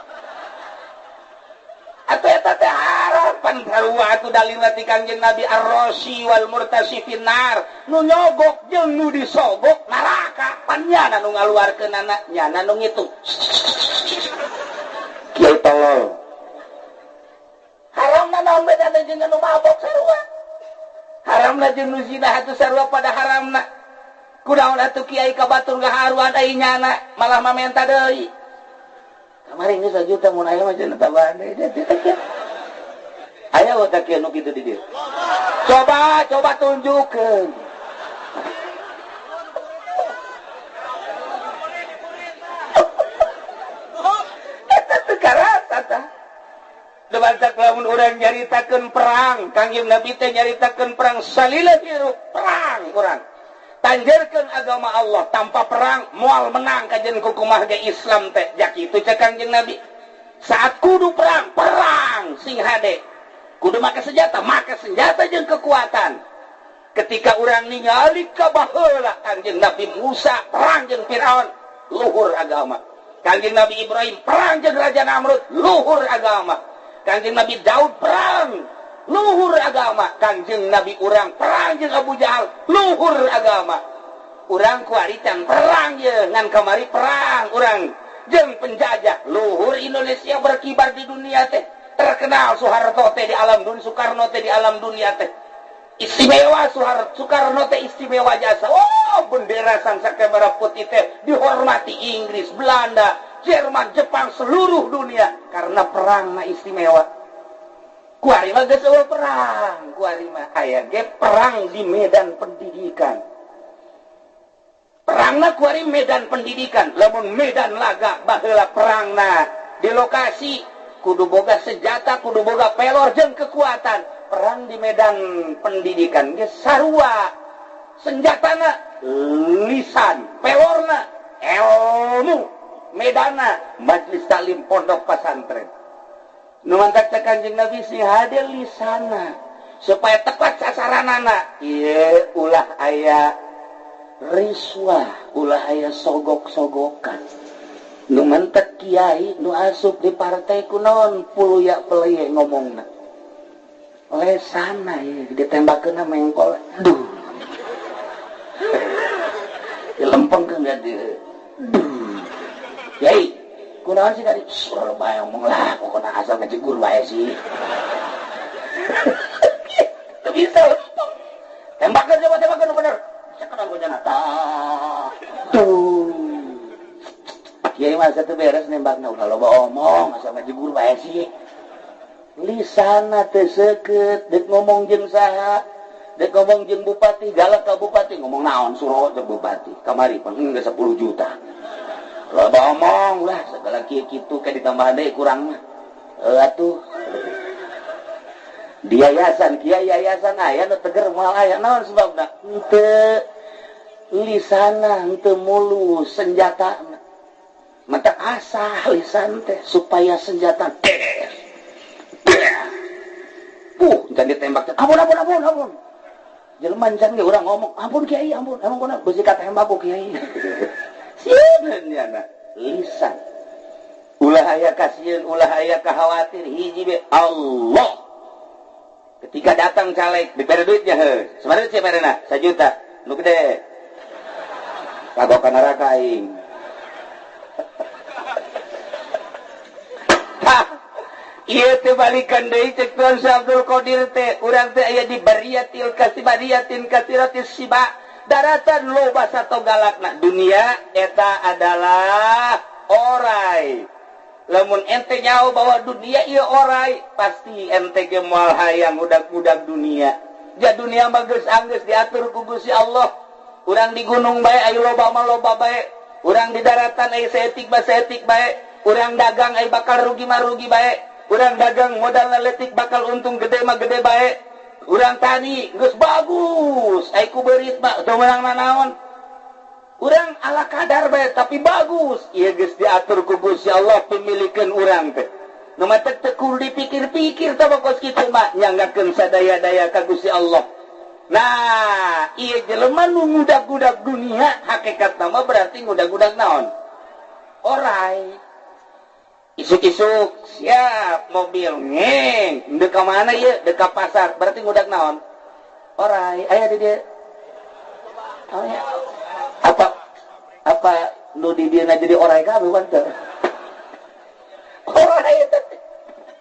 Atuh eta teh haram pan sarua atuh dalilna ti Kangjeng Nabi ar-rasi wal murtasi finnar. Nu nyogok jeung nu disogok neraka. Pan nyana nu ngaluarkeunana nyana nu ngitung. Kiai tolol. Haramna naon bedana jeung nu mabok sarua? Haramna jeung nu zina atuh sarua pada haramna. Kunaon atuh kiai ka batur ngaharuan ai nyana malah mamenta deui. Kamari geus 1 juta mun aya mah cenah tambahan deui. Aya wa teh nu kitu di dieu. Coba coba tunjukkeun. Eta teu karasa tah. Debantak lamun urang nyaritakeun perang, Kangjeng Nabi teh nyaritakeun perang salila hirup perang urang. Tanjerkeun agama Allah tanpa perang moal menang kajen kukumaha ge Islam teh. Jak kitu cek Kangjeng Nabi. Saat kudu perang, perang sing hade. Kudu make senjata jeung kekuatan. Ketika urang ningali ka baheula Kangjeng Nabi Musa perang jeung Firaun, luhur agama. Kangjeng Nabi Ibrahim perang jeung Raja Namrud, luhur agama. Kangjeng Nabi Daud perang, luhur agama. Kangjeng Nabi urang perang jeung Abu Jahal, luhur agama. Urang kuari can perang ye, ngan kamari perang urang jeung penjajah. Luhur Indonesia berkibar di dunia teh, terkenal Soeharto teh di alam dunia, Soekarno teh di alam dunia teh. Istimewa Soeharto, Soekarno teh istimewa jasa. Oh, bendera sang saka merah putih teh dihormati Inggris, Belanda, Jerman, Jepang, seluruh dunia karena perangna istimewa. Kuari mah geus eueuh perang, kuari mah aya ge perang di medan pendidikan. Perangna kuari medan pendidikan, lamun medan laga baheula perangna di lokasi kudu boga senjata, kudu boga pelor jeung kekuatan. Perang di medan pendidikan ge sarua, senjatana lisan, pelorna ilmu, medana majelis taklim pondok pesantren. Nu mantak teh Kanjeng Nabi si hade lisana supaya tepat sasaranana. Ieu ulah aya riswah, ulah aya sogok-sogokan. Nu mantak kiai nu asup di partai kunaon puluya peleye ngomongna. Lesana ieu ditembakeun mengkol. Duh. Dilempengkeun ka dieu. Duh. Kiai, kunaon sih dari surah bae ngomong lah, pokona asal ngejegur bae sih. Teu bisa lempeng. Tembakeun coba, tembakeun bener. Sekarang gua jangan tuh. Kiai mah satu beres nembakna ulah loba omong asal ngejegur bae sih. Lisana teu seukeut deuk ngomong jeung saha, deuk ngomong jeung bupati, galak ka bupati ngomong naon suruh jeung bupati. Kamari pang geus 10 juta. Loba omong lah segala kieu kitu ke ditambahan deui kurang mah. Heuh atuh. Di yayasan, kiai yayasan aya nu teger moal aya naon sebabna? Henteu lisana, henteu mulus senjatana. Mata asah lisan teh supaya senjata der. Jangan ditembak. Ampun, ampun, ampun, ampun. Jelema can ge urang ngomong, ampun kiai, ampun. Emang kuna beusi katembak ku kiai. Sieun nyana lisan. Ulah aya kasieun, ulah aya kahawatir hiji be Allah. Ketika datang caleg, dibere duitnya heuh. Sabaraha duit barena? 1 juta. Nu gede. Kagok ka neraka aing. Ieu teh balikan deui cek Tuan Syekh Abdul Qadir teh, urang teh aya di bariatil kasibariatin kasiratis siba, daratan loba sato galakna. Dunia eta adalah orai. Lamun ente nyaho bahwa dunia ieu orai, pasti ente ge moal hayang udag-udag dunia. Ja dunia mah geus anggeus diatur ku Gusti Allah. Urang di gunung bae aya loba mah loba bae, urang di daratan aya saeutik mah saeutik bae, urang dagang aya bakal rugi mah rugi bae. Urang dagang modal leletik bakal untung gede mah gede bae. Urang tani geus bagus, ai ku beurit mah teu meunang nanaon. Urang ala kadar bae tapi bagus. Ieu geus diatur ku Gusti Allah pemilikeun urang teh. Nu matak teu kudu dipikir-pikir tah kos kitu mah nyanggakeun sadaya-daya ka Gusti Allah. Nah, ieu jelema nu ngudag-gudag dunia hakikatna mah berarti ngudag-gudag naon? Orai. Isuk-isuk siap mobil ngeng deuk ka mana ieu? Deuk ka pasar berarti ngudag naon? Orai aya di dieu. Oh ya. Apa apa nu di dieu jadi orai kabeh wan teu? Orai eta.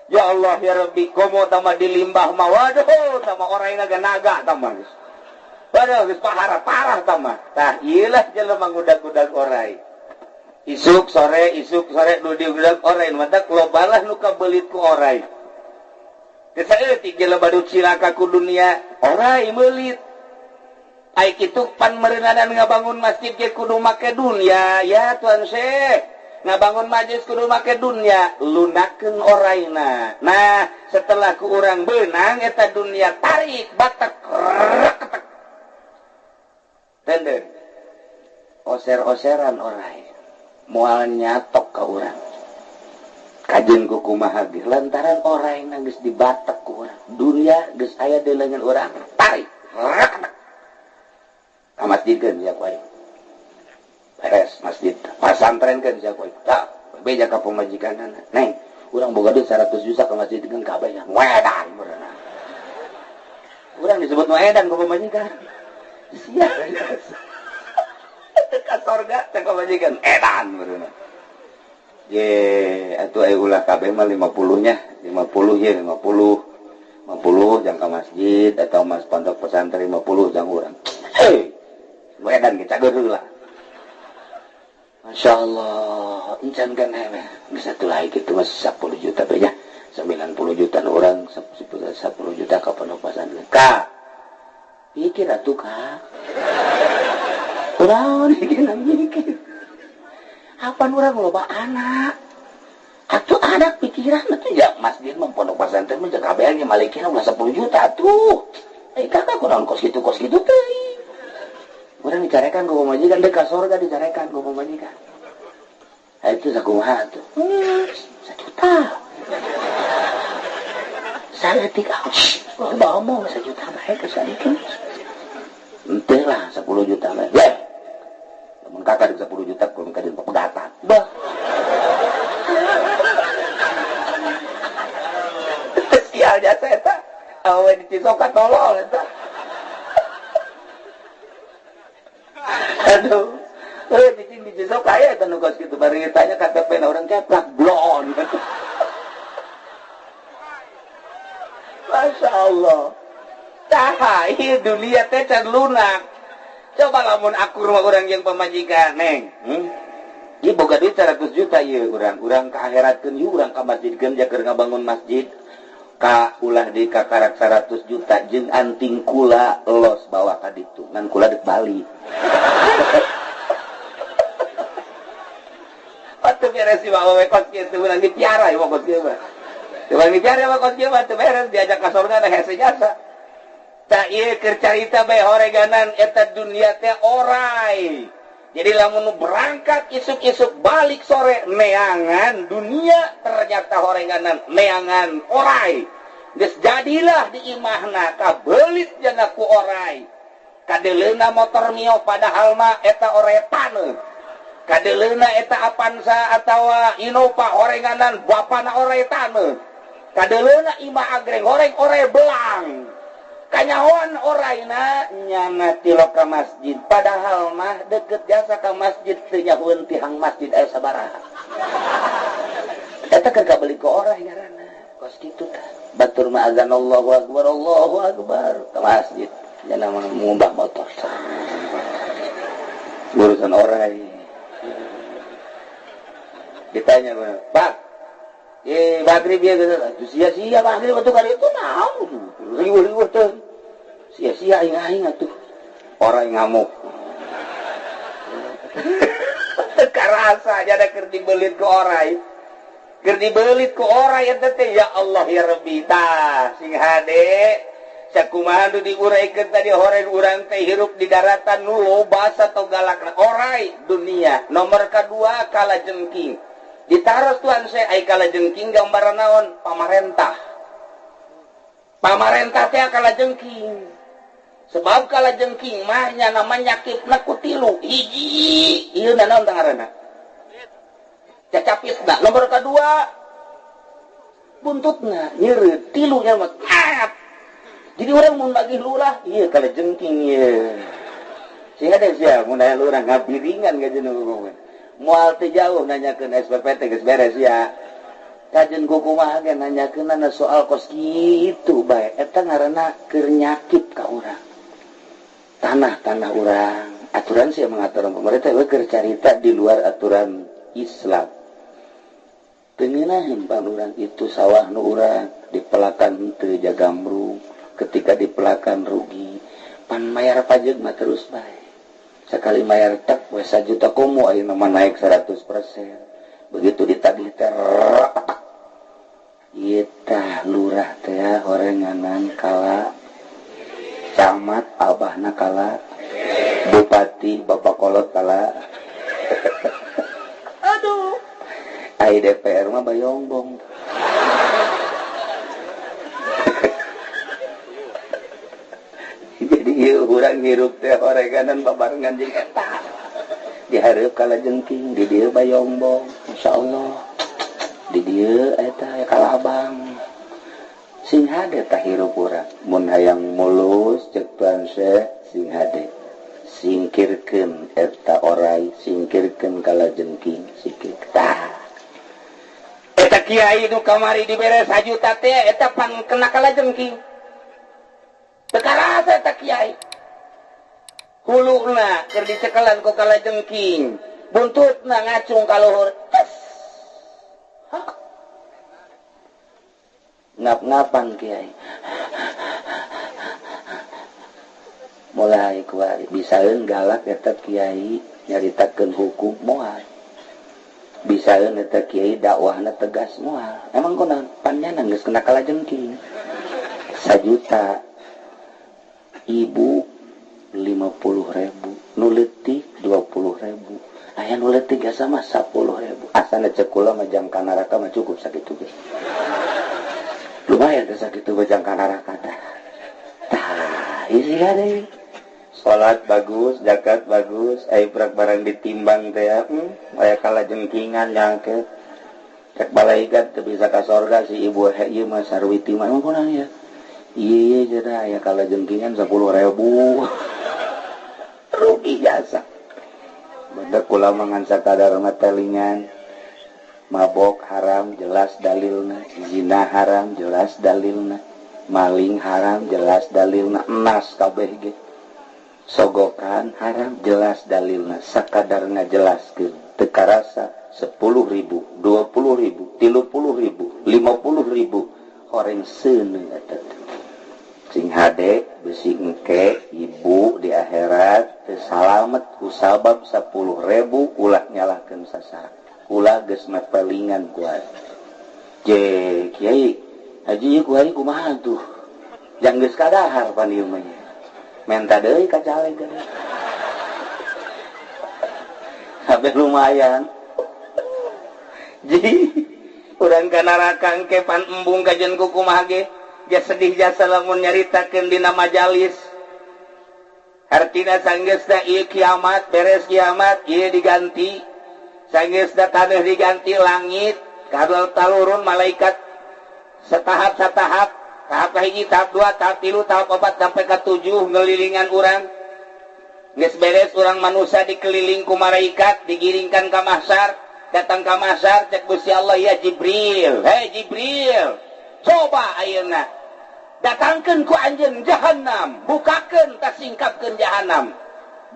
Ya Allah ya Rabbi komo tama di limbah mah waduh tama orai naga-naga tama geus. Waduh geus parah tama. Tah ieu lah jelema ngudag-gudag orai. Isuk sore nu diudag orai matak lobalah nu kabelit ku orai. Teu saeutik jelema nu cilaka ku dunia, orai meulit. Ai kitu pan meureunana ngabangun masjid ge kudu make dunia, ya Tuan Syekh. Ngabangun majlis kudu make dunia, lunakeun oraina. Nah, setelah ku urang beunang eta dunia tarik batek reketek. Tenden. Oser-oseran orai. Moal nyatok ka urang. Kajeun ku kumaha ge lantaran orai geus dibatek ku urang. Dunia geus aya di leungeun urang, tarik. Reketek. Ka masjidkeun sia ku aing. Beres masjid. Pasantrenkeun sia ku aing. Tah, beja ka pamajikanana. Neng, urang boga duit 100 juta ka masjidkeun kabeh nya. Wedan beureunan. Urang disebut wedan ku pamajikan. Sia. Ka sorga teh pamajikan edan beureunan. Ye, atuh aya ulah kabeh mah 50 nya, 50 ye, 50. 50 jang ka masjid atau mas pondok pesantren 50 jang urang. Hei, wedan ge cager heula. Masya Allah, encan kan heme. Geus atuh lae kitu mah 10 juta bae nya. 90 juta orang, 10 juta ka pondok pesantren. Ka. Pikir atuh ka. Urang mikir. Apan urang loba anak? Atuh anak pikiran atuh ya masjid mah pondok pesantren mah jeung kabeh ge malikina ulah 10 juta atuh. Eh kakak kunaon kos kitu teh. Urang dicarekan ku pamajikan deuk ka sorga dicarekan ku pamajikan. Ha itu sakumaha atuh? 1 juta. Saeutik loba omong 1 juta bae geus saeutik. Henteu lah 10 juta mah. Yeh. Mun kakak 10 juta kudu ka pegatan. Bah. Sial jasa eta. Awe dicisok tolol eta. Aduh. Cicing dicisok aya eta nu kos kitu bari tanya KTP na urang keplak blon. Masya Allah. Tah, ieu dunia teh can lunak. Coba lamun akur mah urang jeung pamajikan, Neng. Ieu boga duit 100 juta ieu urang. Urang ka akhiratkeun ieu urang ka masjidkeun ja keur ngabangun masjid. Ka ulah di kakarak 100 juta jeung anting kula los bawa ka ditu. Ngan kula deuk balik. Atuh beres si bawa we kos kieu urang dipiara ieu kos kieu mah. Urang dipiara mah kos kieu mah teu beres diajak ka sorga na hese jasa. Tak ieu keur carita bae horeganan eta dunia teh orai. Jadi lamun berangkat isuk-isuk balik sore neangan dunia ternyata horeganan neangan orai. Geus jadilah di imahna kabelit jana ku orai. Kadeleuna motor Mio padahal mah eta orai taneuh. Kadeleuna eta Avanza atawa Innova horeganan bapana orai taneuh. Kadeleuna imah agreng horeng orai belang. Kanyahoan oraina nyana tilo ka masjid padahal mah deket jasa ka masjid teu nyahueun tihang masjid aya sabaraha. Eta keur kabeli ku orai ngaranna kos kitu tah. Batur mah azan Allahu akbar Allahu akbar ka masjid nyana mah ngumbah motor. Urusan orai. Ditanya Pak, maghrib ya gitu. Sia-sia maghrib atuh kali itu naon. Riweuh-riweuh teh. Sia-sia aing-aing atuh. Orang ngamuk. Teu karasa jada keur dibelit ku orai. Keur dibelit ku orai eta teh ya Allah ya Rabbi tah sing hade. Sakumaha nu diuraikeun tadi horeun urang teh hirup di daratan nu loba atau galakna orai dunia. Nomor kadua kala jengking. Ditaros tuan saya ai kala jengking gambaran naon pamarentah. Pamarentah teh kala jengking. Sebab kala jengking mah nya namanya nyakipna ku tilu. Hiji ieu naon tah ngaranna? Cacapitna. Nomor kadua buntutna nyeureut tilu nya mah. Jadi orang mun nagih lurah ieu kala jengking ieu. Sehingga deh sia mun aya lurah ngabiringan ka jeung ngomong. Moal teu jauh nanyakeun SPPT geus beres ya. Kajen kumaha ge nanyakeunana soal kos kitu bae. Eta ngaranna keur nyakip ka urang. Tanah-tanah urang. Aturan sih mengatur pemerintah we keur carita di luar aturan Islam. Teu ngeunaheun pan urang itu sawah nu urang dipelakan teu jagamrung, ketika dipelakan rugi, pan mayar pajak mah terus bae. Sekali mayar tek we 1 juta komo ayeuna mah naik 100%. Begitu ditagih teh ieu tah lurah teh horenganan kala camat abahna kala bupati bapak kolot kala. Aduh. Ai DPR mah bayongbong. Jadi ieu Urang hirup teh oreganan babarengan jeung eta. Dihareup kalajengking, di dieu bayongbong, insyaallah. Di dieu eta kalabang. Sing hade tah hirup urang. Mun hayang mulus ceuk Tuan Syekh sing hade. Singkirkeun eta orai, singkirkeun kalajengking, singkir tah. Eta kiai nu kamari dibere sajuta teh eta pan kena kalajengking. Teu karasa eta kiai. Huluna keur dicekelan ku kalajengking, buntutna ngacung ka luhur. Hah? Ngap-ngapan kiai. Mulai kuari bisaeun galak eta kiai nyaritakeun hukum moal. Bisaeun eta kiai dakwahna tegas moal. Emang kunaon panjana geus kena kalajengking. Sajuta ibu 50.000, nu leutik 20.000. Aya nu leutik asa mah 10.000. Asana ceuk kula mah jang ka neraka mah cukup sakitu ge. Lumayan teh sakitu mah jang ka neraka tah. Tah, isi deui. Salat bagus, zakat bagus, aya barang ditimbang teh aya kalajengkingan nyangket. Cek malaikat teu bisa ka sorga si ibu ieu mah sarwiti mah emang kunaon ya? Ieu cenah aya kalajengkingan 10.000. Rugi jasa. Badak kula mah ngan sakadar mah telingan. Mabok haram jelas dalilna, zina haram jelas dalilna, maling haram jelas dalilna, enas kabeh ge. Sogokan haram jelas dalilna, sakadar ngajelaskeun teu karasa 10.000, 20.000, 30.000, 50.000 horeng seuneu eta teh. Sing hade besi engke ibu di akhirat teu salamet ku sabab 10.000 ulah nyalahkeun sasaha. Ulah geus mapelingan ku ari. Je kiai haji ieu ku ari kumaha tuh? Jang geus kadahar pan ieu mah. Menta deui ka caleg kabeh lumayan. Ji urang ka neraka engke pan embung kajen ku kumaha ge? Ja sedih jasa lamun nyaritakeun dina majalis. Hartina sanggeusna ieu kiamat, beres kiamat ieu diganti. Sanggeusna taneuh diganti langit, kadol talurun malaikat setahap-setahap, tahap hiji, tahap 2, tahap 3, tahap 4 sampai ke 7 ngelilingan urang. Geus beres urang manusia dikeliling ku malaikat, digiringkan ka mahsyar, datang ka mahsyar cek Gusti Allah, ya Jibril, hei Jibril, coba ayeuna datangkeun ku anjeun jahannam, bukakeun tasingkapkeun jahannam.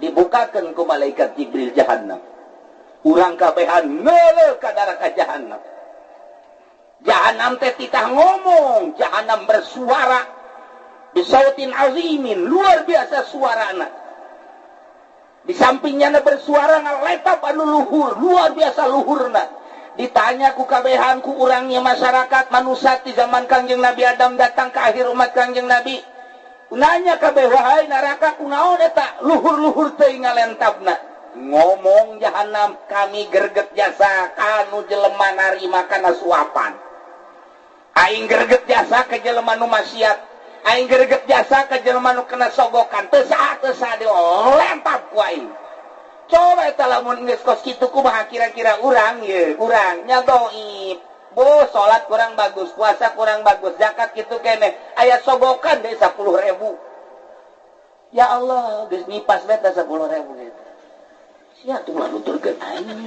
Dibukakeun ku malaikat Jibril jahannam. Urang kabehan neuleuh ka neraka jahannam. Jahannam teh titah ngomong, jahannam bersuara bisautin azimin, luar biasa suarana. Di sampingnya bersuara ngaletap anu luhur, luar biasa luhurna. Ditanya ku kabehan ku urangnya masyarakat manusia di zaman Kangjeng Nabi Adam datang ke akhir umat Kangjeng Nabi. Nanya kabeh, wahai neraka kunaon eta luhur-luhur teuing ngalentabna. Ngomong jahanam, kami gerget jasa kanu jelema narima kana suapan. Aing gerget jasa ke jelema nu maksiat, aing gerget jasa ke jelema nu kena sogokan, teu saha dilempar ku aing. Coba eta lamun geus kos kitu kumaha kira-kira urang ye, urang nya dhaif. Bo salat kurang bagus, puasa kurang bagus, zakat kitu keneh, aya sogokan deui 10.000. Ya Allah, geus nipas bae 10.000 gitu. Sia tuh lah nuturkeun aing.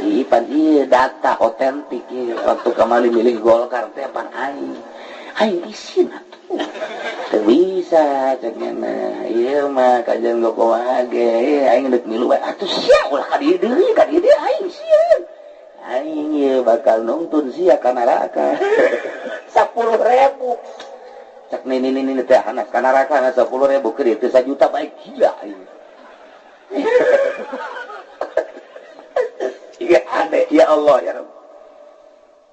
Ih pan ieu data otentik ieu waktu kamari milih Golkar teh pan aing. Aing isin atuh. Teu bisa cek nya ieu mah kajian gokoa ge aing deuk milu bae atuh sia ulah ka dieu deui ka dieu aing sieun. Aing ieu bakal nungtun sia ka neraka. 10.000. Cek nini teh anak ka neraka 10.000 keur teu sajuta bae gila aing. Iya aneh ya Allah ya Rabb.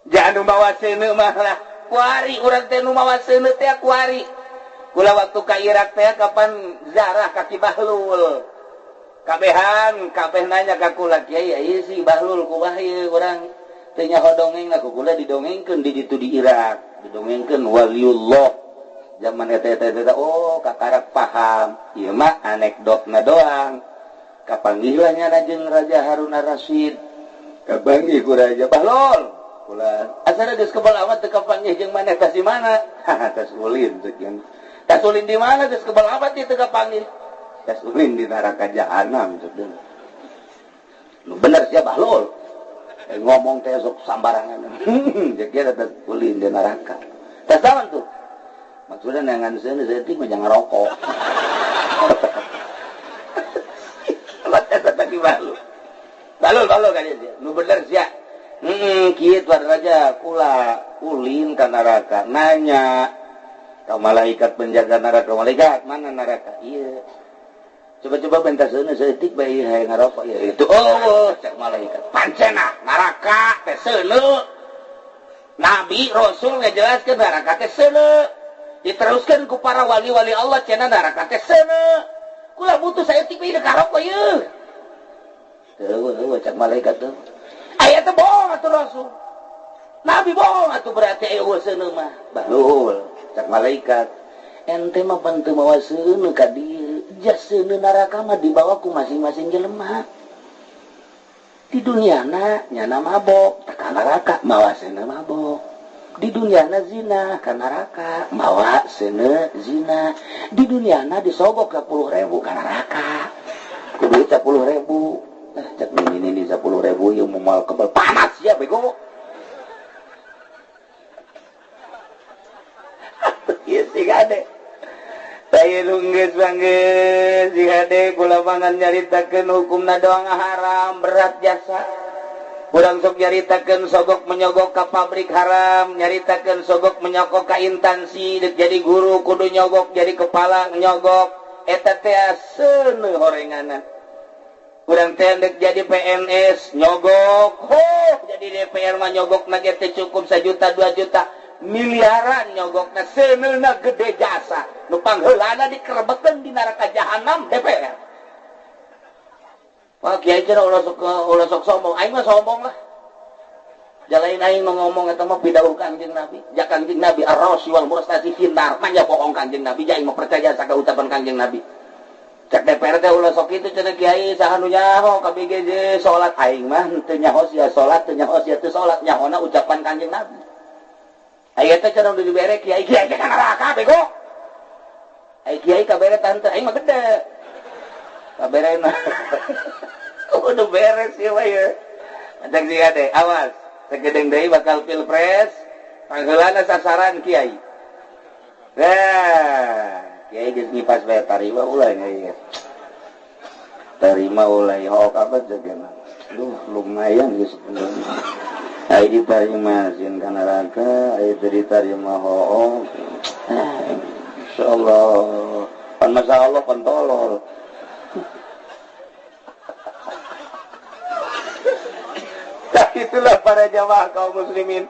Jangan mawa seuneu mah lah. Kuari urang teh nu mawa seuneu teh kuari. Kula waktu ka Irak teh kapan zarah ka Ki Bahlul. Kabehan kabeh nanya ka kula kiai ieu si Bahlul kumaha ieu urang teu nyaho dongeng ku kula didongengkeun di ditu di Irak. Didongengkeun waliullah Zaman eta eta eta oh kakarak paham. Ieu mah anekdotna doang. Kapanggih lah nyana jeung Raja Harun Ar-Rasyid. Kapanggih ku Raja Bahlol. Kula asana geus kebal amat teu kapanggih jeung maneh tas di mana? Tas ulin cek yang. Tas ulin di mana geus kebal amat teu kapanggih. Tas ulin di neraka jahanam cek deui. Nu bener sia Bahlol. Ngomong teh sok sambarangan. Cek dia tas ulin di neraka. Tas naon tuh? Maksudnya nangan seuneu saeutik mah jangan rokok. Tadi balu. Balu balu kan dia. Nu bener sia. Kieu tuan raja kula ulin ka neraka nanya ka malaikat penjaga neraka, malaikat mana neraka? Ieu. Coba-coba bentar seuneu saeutik bae hayang ngarokok ya itu. Oh, cek malaikat. Pancena neraka teh seuneu. Nabi Rasul ngajelaskeun neraka teh seuneu. Diteruskeun ku para wali-wali Allah cenah neraka teh seuneu. Kula butuh saeutik bae ngarokok ieu. Teu cek malaikat tuh. Aya teh bohong atuh Rasul. Nabi bohong atuh berarti eueuh seuneu mah. Bahlul cek malaikat. Ente mah pan teu mawa seuneu ka dieu. Jas seuneu neraka mah dibawa ku masing-masing jelema. Di duniana nyana mabok, teh ka neraka mawa seuneu mabok. Di duniana zina ka neraka mawa seuneu zina. Di duniana disogok 10.000 ka neraka. Ku duit 10.000. Nah, cek ini 10.000 ieu moal kebal panas ya bego. Ieu sih ade. Saya nunggeus banggeus sih ade kula mangan nyaritakeun hukumna doang haram berat jasa. Urang sok nyaritakeun sogok menyogok ka pabrik haram, nyaritakeun sogok menyogok ka instansi, dek jadi guru kudu nyogok, jadi kepala nyogok, eta teh seuneu horenganna. Urang teh dek jadi PNS nyogok, oh jadi DPR mah nyogok na ge teh cukup 1 juta 2 juta miliaran nyogokna seuneuna gede jasa. Nu pangheulana dikerebekeun di neraka jahanam DPR. Wah kiai cenah ulah sok sombong, aing mah sombong lah. Jalain aing mah ngomong eta mah pidauh Kangjeng Nabi. Ja Kangjeng Nabi ar-rasi wal murstasi finnar, manya bohong Kangjeng Nabi, ja aing mah percaya saka ucapan Kangjeng Nabi. Cek DPR teh ulah sok kitu cenah kiai saha nu nyaho KBGJ salat aing mah teu nyaho sia salat teu nyaho sia teu salat nyahona ucapan Kangjeng Nabi. Aya teh cenah udah dibere kiai kiai ka neraka bego. Ai kiai kabere tante aing mah gede. Kaberena. Udah beres ieu mah ye. Cek siga deh awas segedeng deui bakal pilpres pangheulana sasaran kiai. Nah, kiai geus ngipas bae tarima ulah nya ieu. Tarima ulah hook apa jagana. Duh lumayan geus. Ai ditarima sieun ka neraka, ai teu ditarima hook. Insyaallah. Pan masyaallah pan tolol. Itulah para jamaah kaum muslimin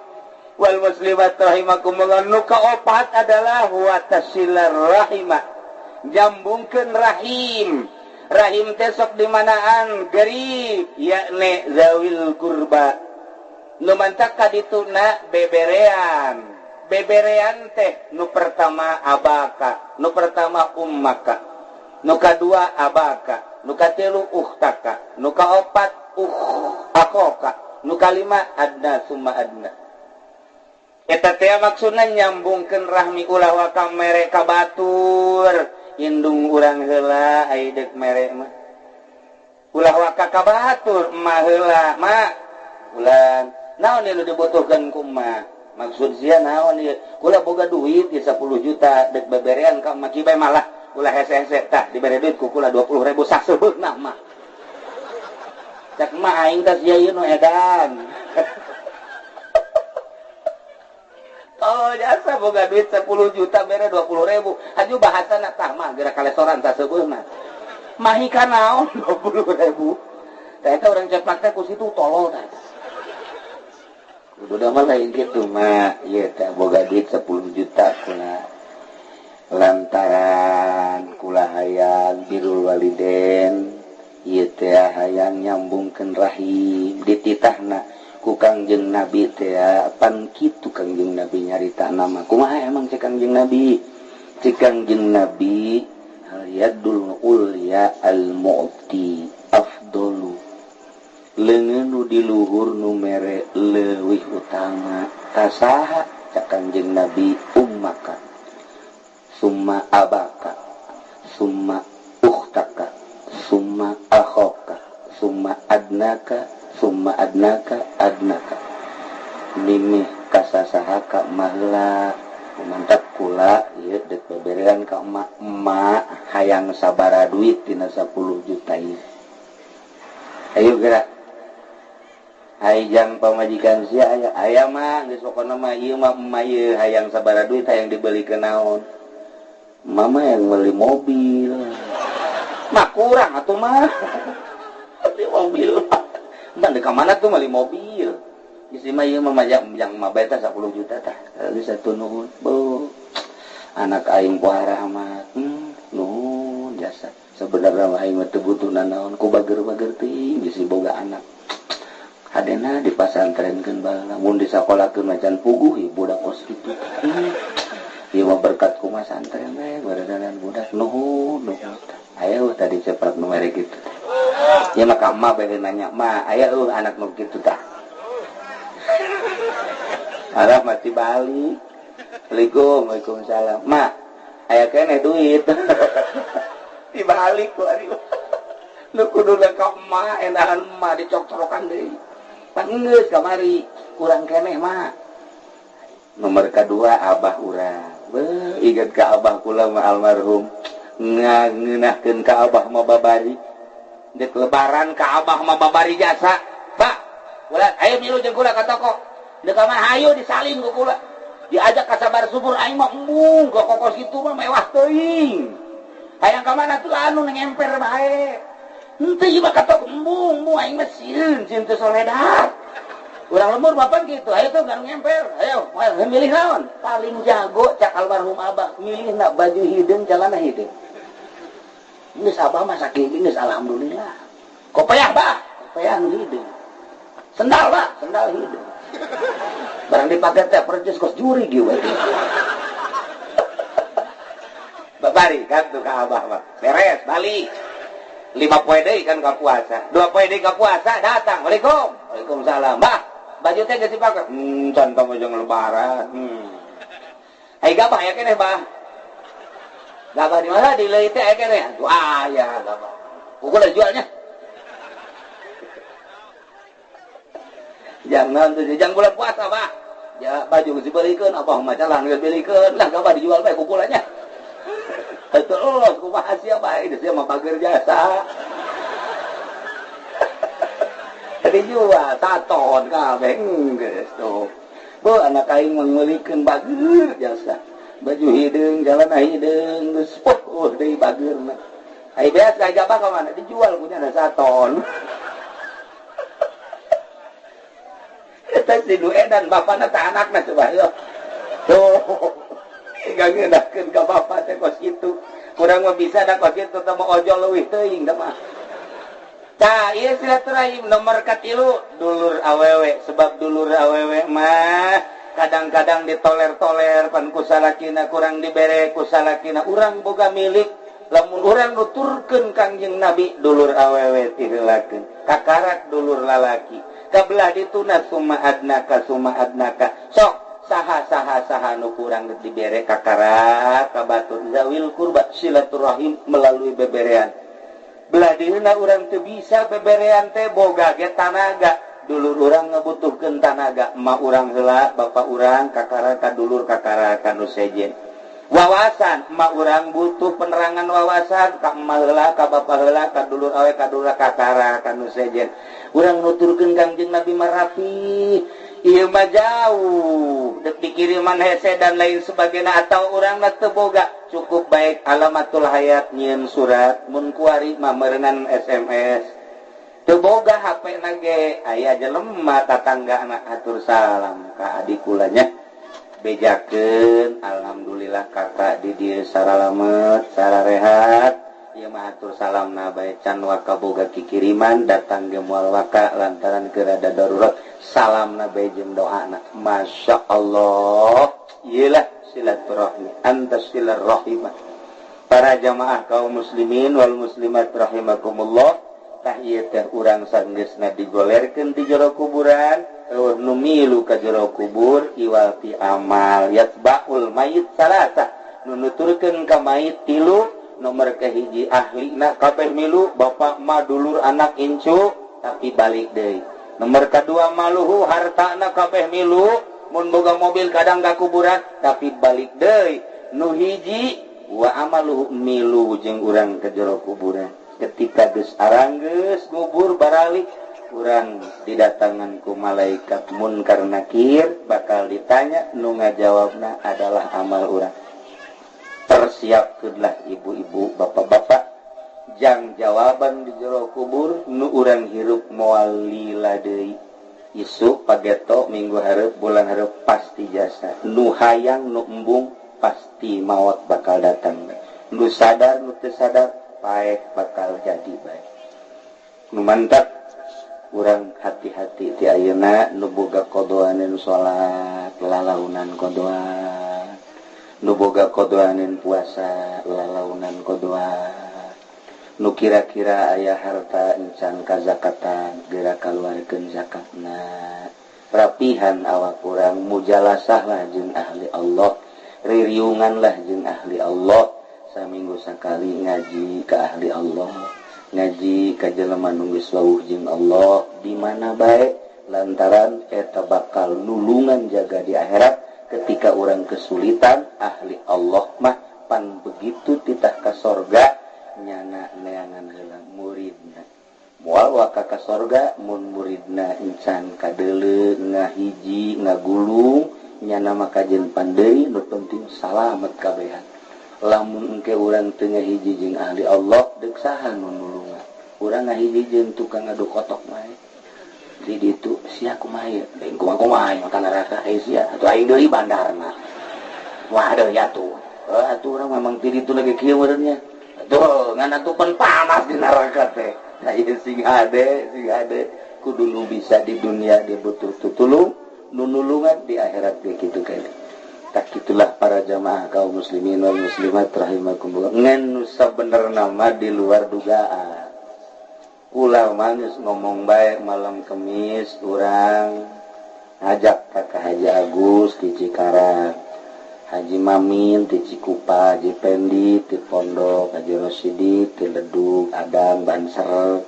wal muslimat rahimakumullah. Nu kaopat adalah wa tasilar rahimah, jambungkeun rahim. Rahim teh sok di manaan garib yakni zawil kurba. Nu mantak ka dituna beberean. Beberean teh nu pertama abaka, nu pertama ummaka, nu kadua abaka, nu katilu ukhtaka, nu kaopat akoka, nu kalima adna summa adna. Eta teh maksudna nyambungkeun rahmi ulah waka mere ka batur, indung urang heula ai deuk mere mah. Ulah waka ka batur emah heula, ma. Ulah naon ieu nu dibutuhkeun ku emak? Maksud sia naon ieu? Kula boga duit ieu 10 juta deuk beberean ka emak kieu bae malah ulah hese-hese tah dibere duit ku kula 20.000 saseubeuhna mah. Cak mah aing teh sia ieu nu edan. Oh jasa boga duit 10 juta bere 20.000. Haju bahasana tah mah geura kalesoran saseubeuhna. Mahi ka naon 20.000. Tah eta urang ceplak teh ku situ tolol tah. Kudu mah lain kitu mah ieu teh boga duit 10 juta kula. Lantaran kula hayang birrul waliden ieu teh hayang nyambungkeun rahim dititahna ku Kangjeng Nabi teh pan kitu Kangjeng Nabi nyarita nama kumaha emang cek Kangjeng Nabi Cik Kangjeng Nabi al yadul ulya al mu'ti afdalu. Leungeun nu di luhur nu mere leuwih utama tasaha cak Kangjeng Nabi ummaka summa abaka summa ukhtaka summa akhaka summa adnaka summa adnaka adnaka. Mimih kasasahaka mahla mantap kula ieu deuk beberean ka emak emak hayang sabaraha duit tina 10 juta ieu. Ayo gerak. Hayang pamajikan sia aya aya mah geus pokona mah ieu mah emak ieu hayang sabaraha duit hayang dibeli ke naon. Mama yang beli mobil. Mah kurang atuh mah. Beli mobil. Mah deuk ka mana tuh beli mobil. Geus mah ieu mah yang mah bae tah 10 juta tah. Geus satu nuhun. Beuh. Anak aing puara amat. Nuhun jasa. Sebenarnya mah aing mah teu butuh nanaon ku bager-bager teuing geus boga anak. Hadena dipasantrenkeun baheula mun disakolakeun macan puguh ieu budak kos kitu. Ieu mah berkat kumaha santren we baredanan budak nuhun nuhun. Aya eueuh tadi cepet nu mere kitu. Ieu mah ka emak bae nanya, "Ma, aya eueuh anak nu kitu tah?" Arah mati balik. Assalamualaikum, waalaikumsalam. Ma, aya keneh duit. Dibalik ku ari. Nu kudu ka emak, enahan emak dicok-corokan deui. Pangeus kamari kurang keneh mah. Nomor kedua abah urang. Beuh, inget ka abah kula mah almarhum. Ngeunahkeun ka abah mah babari. Dek lebaran ka abah mah babari jasa. Pak, kula ayo milu jeung kula ka toko. Dek mah hayu disalin ku kula. Diajak ka sabar subur aing mah embung ka kokos kitu mah mewah teuing. Hayang ka mana tuh anu ngemper bae. Henteu ieu mah ka toko embung, embung aing mah sieun, sieun teu soledat. Urang lembur bapak gitu, ayo tuh gak ngemper, ayo, milih naon? Paling jago cak almarhum abah, milih nak baju hideung, celana hideung. Geus abah mah sakieu geus alhamdulillah. Kopeah bah, kopeah nu hideung. Sendal bah, sendal hideung. Barang dipake teh percis kos juri kieu we. Babari kan tuh ka abah mah. Beres, balik. 5 poe deui kan ka puasa. 2 poe deui ka puasa datang. Waalaikum. Waalaikumsalam. Bah, baju teh geus dipake. Can tong jeung lebaran. Ai gabah aya keneh, Bah. Gabah di mana? Di leuit teh aya keneh. Atuh aya gabah. Pukul jualnya. Jangan tuh jangan bulan puasa, Bah. Ya baju geus dibelikeun, abah mah calan geus belikeun. Lah gabah dijual bae kukulannya. Terus kumaha sia bae, sia mah bager jasa. Dijual saton kabeh geus tuh. Beuh anak aing mah meulikeun bager jasa. Baju hideung, jalana hideung, geus poh deui bageurna. Ai beas ka gabah ka mana dijual punya ada saton. Eta si nu edan bapana teh anakna coba yeuh. Tuh. Gak ngeunahkeun ka bapa teh kos kitu. Kurang mah bisa da kos kitu teh mah ojol leuwih teuing da mah. Tah, ieu silaturahim nomor katilu dulur awewe, sebab dulur awewe mah kadang-kadang ditoler-toler pan ku salakina kurang dibere ku salakina urang boga milik lamun urang nuturkeun Kangjeng Nabi dulur awewe tiheulakeun kakarak dulur lalaki kabelah dituna summa adnaka summa adnaka sok saha saha saha nu kurang dibere kakarak ka batur zawil kurba silaturahim melalui beberean. Belah dieuna urang teu bisa beberean teh boga ge tanaga dulur urang ngabutuhkeun tanaga emak urang heula bapak urang kakara ka dulur kakara ka nu sejen wawasan emak urang butuh penerangan wawasan ka emak heula ka bapak heula ka dulur awe ka dulur kakara ka nu sejen urang nuturkeun Kangjeng Nabi mah rapi ieu mah jauh dek dikiriman hese dan lain sebagainya atau urang mah teu boga cukup baik alamatul hayat nyieun surat mun kuari mah meureunan SMS teu boga HP na ge aya jelema tatangga anak atur salam ka adik kulanya bejakeun alhamdulillah kakak di dieu saralamet sararehat Ieu mah atur salamna bae can waka boga kikiriman datang ge moal waka lantaran keur ada darurat salamna bae jeung doana. Masya Allah, ieu lah silaturahmi anta silaturahimah. Para jamaah kaum muslimin wal muslimat rahimakumullah, tah ieu teh urang sanggeusna digolerkeun di jero kuburan, eueuh nu milu ka jero kubur iwal ti amal yatbaul mayit salasa, nu nuturkeun ka mayit tilu. Nomor kahiji ahlina kabeh milu bapak ma dulur anak incu tapi balik deui. Nomor kadua maluhu hartana kabeh milu mun boga mobil kadang ka kuburan tapi balik deui. Nu hiji wa amaluhu milu jeung urang ka jero kuburan. Ketika geus aranggeus ngubur baralik urang didatangan ku malaikat munkar nakir bakal ditanya nu ngajawabna adalah amal urang. Persiapkeunlah ibu-ibu, bapak-bapak jang jawaban di jero kubur nu urang hirup moal lila deui. Isuk pageto minggu hareup bulan hareup pasti jasa. Nu hayang nu embung pasti maot bakal datang. Nu sadar nu teu sadar paeh bakal jadi bae. Nu mantap urang hati-hati ti ayeuna nu boga kodoaneun salat lalaunan kodoan. Nu boga kodoaneun puasa lalaunan kodoan. Nu kira-kira aya harta encan kazakatan geura kaluarkeun zakatna. Rapihan awak urang mujalasah lah jeung ahli Allah, ririungan lah jeung ahli Allah. Saminggu sakali ngaji ka ahli Allah, ngaji ka jelema nu geus wawuh jeung Allah di mana bae lantaran eta bakal nulungan jaga di akhirat. Ketika orang kesulitan ahli Allah mah pan begitu titah ka sorga nyana neangan heula muridna moal waka ka sorga mun muridna encan kadeuleu ngahiji ngagulung nyana mah kajen pandeuri nu penting salamet kabehan. Lamun engke urang teu ngahiji jeung ahli Allah deuk saha nu nulungan? Urang ngahiji jeung tukang ngadu kotok mah di ditu sia kumaha ieu? Deung kumaha kumaha maka neraka sia atuh aing deui bandarna. Wah deui atuh. Atuh urang memang ti ditu lagi kieu meureun nya. Tuh ngan atuh pan panas di neraka teh. Nah ieu sing hade kudu nu bisa di dunia dia butuh tutulung, nu nulungan di akhirat ge kitu kali. Tak itulah para jamaah kaum muslimin wal muslimat rahimakumullah. Ngan nu sabenerna mah di luar dugaan. Kula manis ngomong baik malam Kemis urang ngajak ka Haji Agus di Cikarang, Haji Mamin di Cikupa, Haji Pendi di Pondok, Haji Rosidi di Ledug, Adang Banser.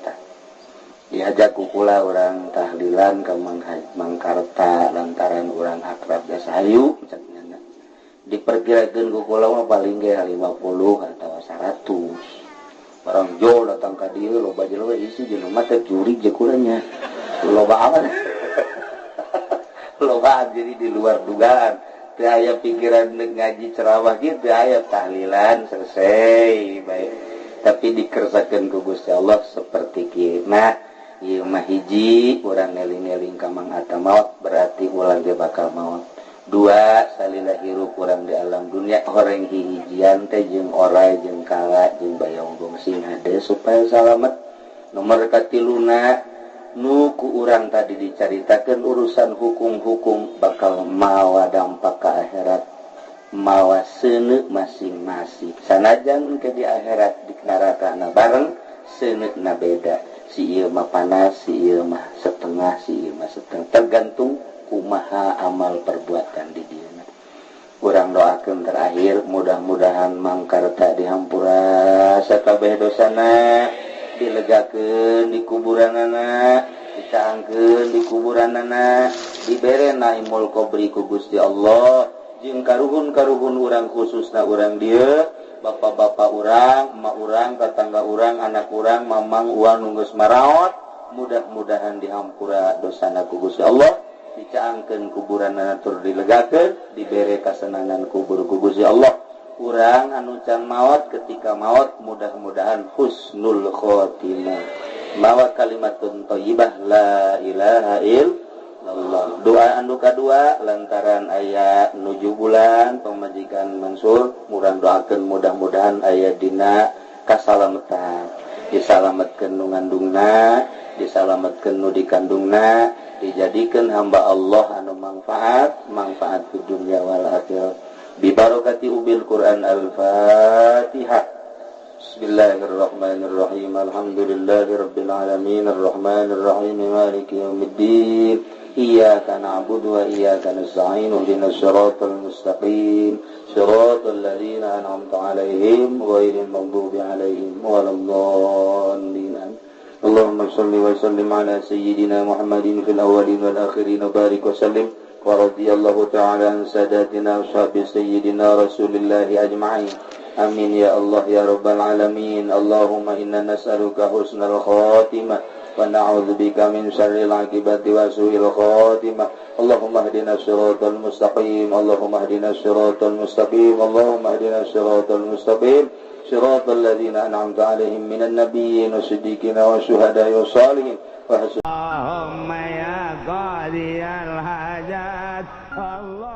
Diajak ku kula urang tahlilan ka Mangkarta lantaran urang akrab jasa hayu diperkirakeun ku kula mah paling ge 50 atawa 100. Barang jauh datang ka dieu loba jelema isi jelema teh juri je kulanya. Loba amat. Loba jadi di luar dugaan. Teu aya pikiran ngaji ceramah kieu teu aya tahlilan selesai baik. Tapi dikersakeun ku Gusti Allah seperti kieu. Nah, ieu mah hiji urang ngeling-eling ka Mang Atta maot berarti ulang ge bakal maot. Dua, salila hirup urang di alam dunia horeng hihijian teh jeung orai jeung kala jeung bayonggong sing hade supaya salamet. Nomor katiluna nu ku urang tadi dicaritakeun urusan hukum-hukum bakal mawa dampak ka akhirat, mawa seuneu masing-masing. Sanajan engke di akhirat di nerakana bareng seuneuna beda. Si ieu mah panas, si ieu mah setengah, si ieu mah setengah, tergantung kumaha amal perbuatan di dieu. Urang doakeun terakhir mudah-mudahan Mangkarta dihampura sakabeh dosana, dilegakeun di kuburanana, dicaangkeun di kuburanana, dibere naimul qabri ku Gusti Allah jeung karuhun-karuhun urang khususna urang dieu, bapak-bapak urang, emak urang, tetangga urang, anak urang, mamang uang nu geus maraot, mudah-mudahan dihampura dosana ku Gusti Allah. Dicaangkeun kuburanana tur dilegakeun, dibere kasenangan kubur ku Gusti Allah. Urang anu can maot ketika maot mudah-mudahan husnul khotimah. Mawa kalimatun thayyibah la ilaha illallah. Doa anu kadua lantaran aya 7 bulan pamajikan Mansur, murang doakeun mudah-mudahan aya dina Kasalametan, disalametkeun nu ngandungna, disalametkeun nu dikandungna, dijadikeun hamba Allah anu manfaat, manfaat di dunia wal akhirah. Bi barakati ubil Quran. Al-Fatihah. Bismillahirrahmanirrahim. Alhamdulillahirabbil alamin arrahmanirrahim maliki yaumiddin. Iyyaka na'budu wa iyyaka nasta'in ihdinas siratal mustaqim siratal ladzina an'amta 'alaihim ghairil maghdubi 'alaihim waladdallin. Allahumma shalli wa sallim ala sayyidina Muhammadin fil awwalin wal akhirin wa barik wa sallim wa radiyallahu ta'ala an sadatina ashabi sayyidina Rasulillahi ajma'in. Amin ya Allah ya rabbal alamin. Allahumma inna nas'aluka husnal khatimah wa na'udzubika min syarril 'aqibati wa su'il khatimah. Allahumma ihdinas siratal mustaqim. Allahumma ihdinas siratal mustaqim. Allahumma ihdinas siratal mustaqim. Siratal ladzina an'amta 'alaihim minan nabiyyin wasiddiqina wasyuhada'i wassalihin. Allahumma ya qadiyal hajat. Allah.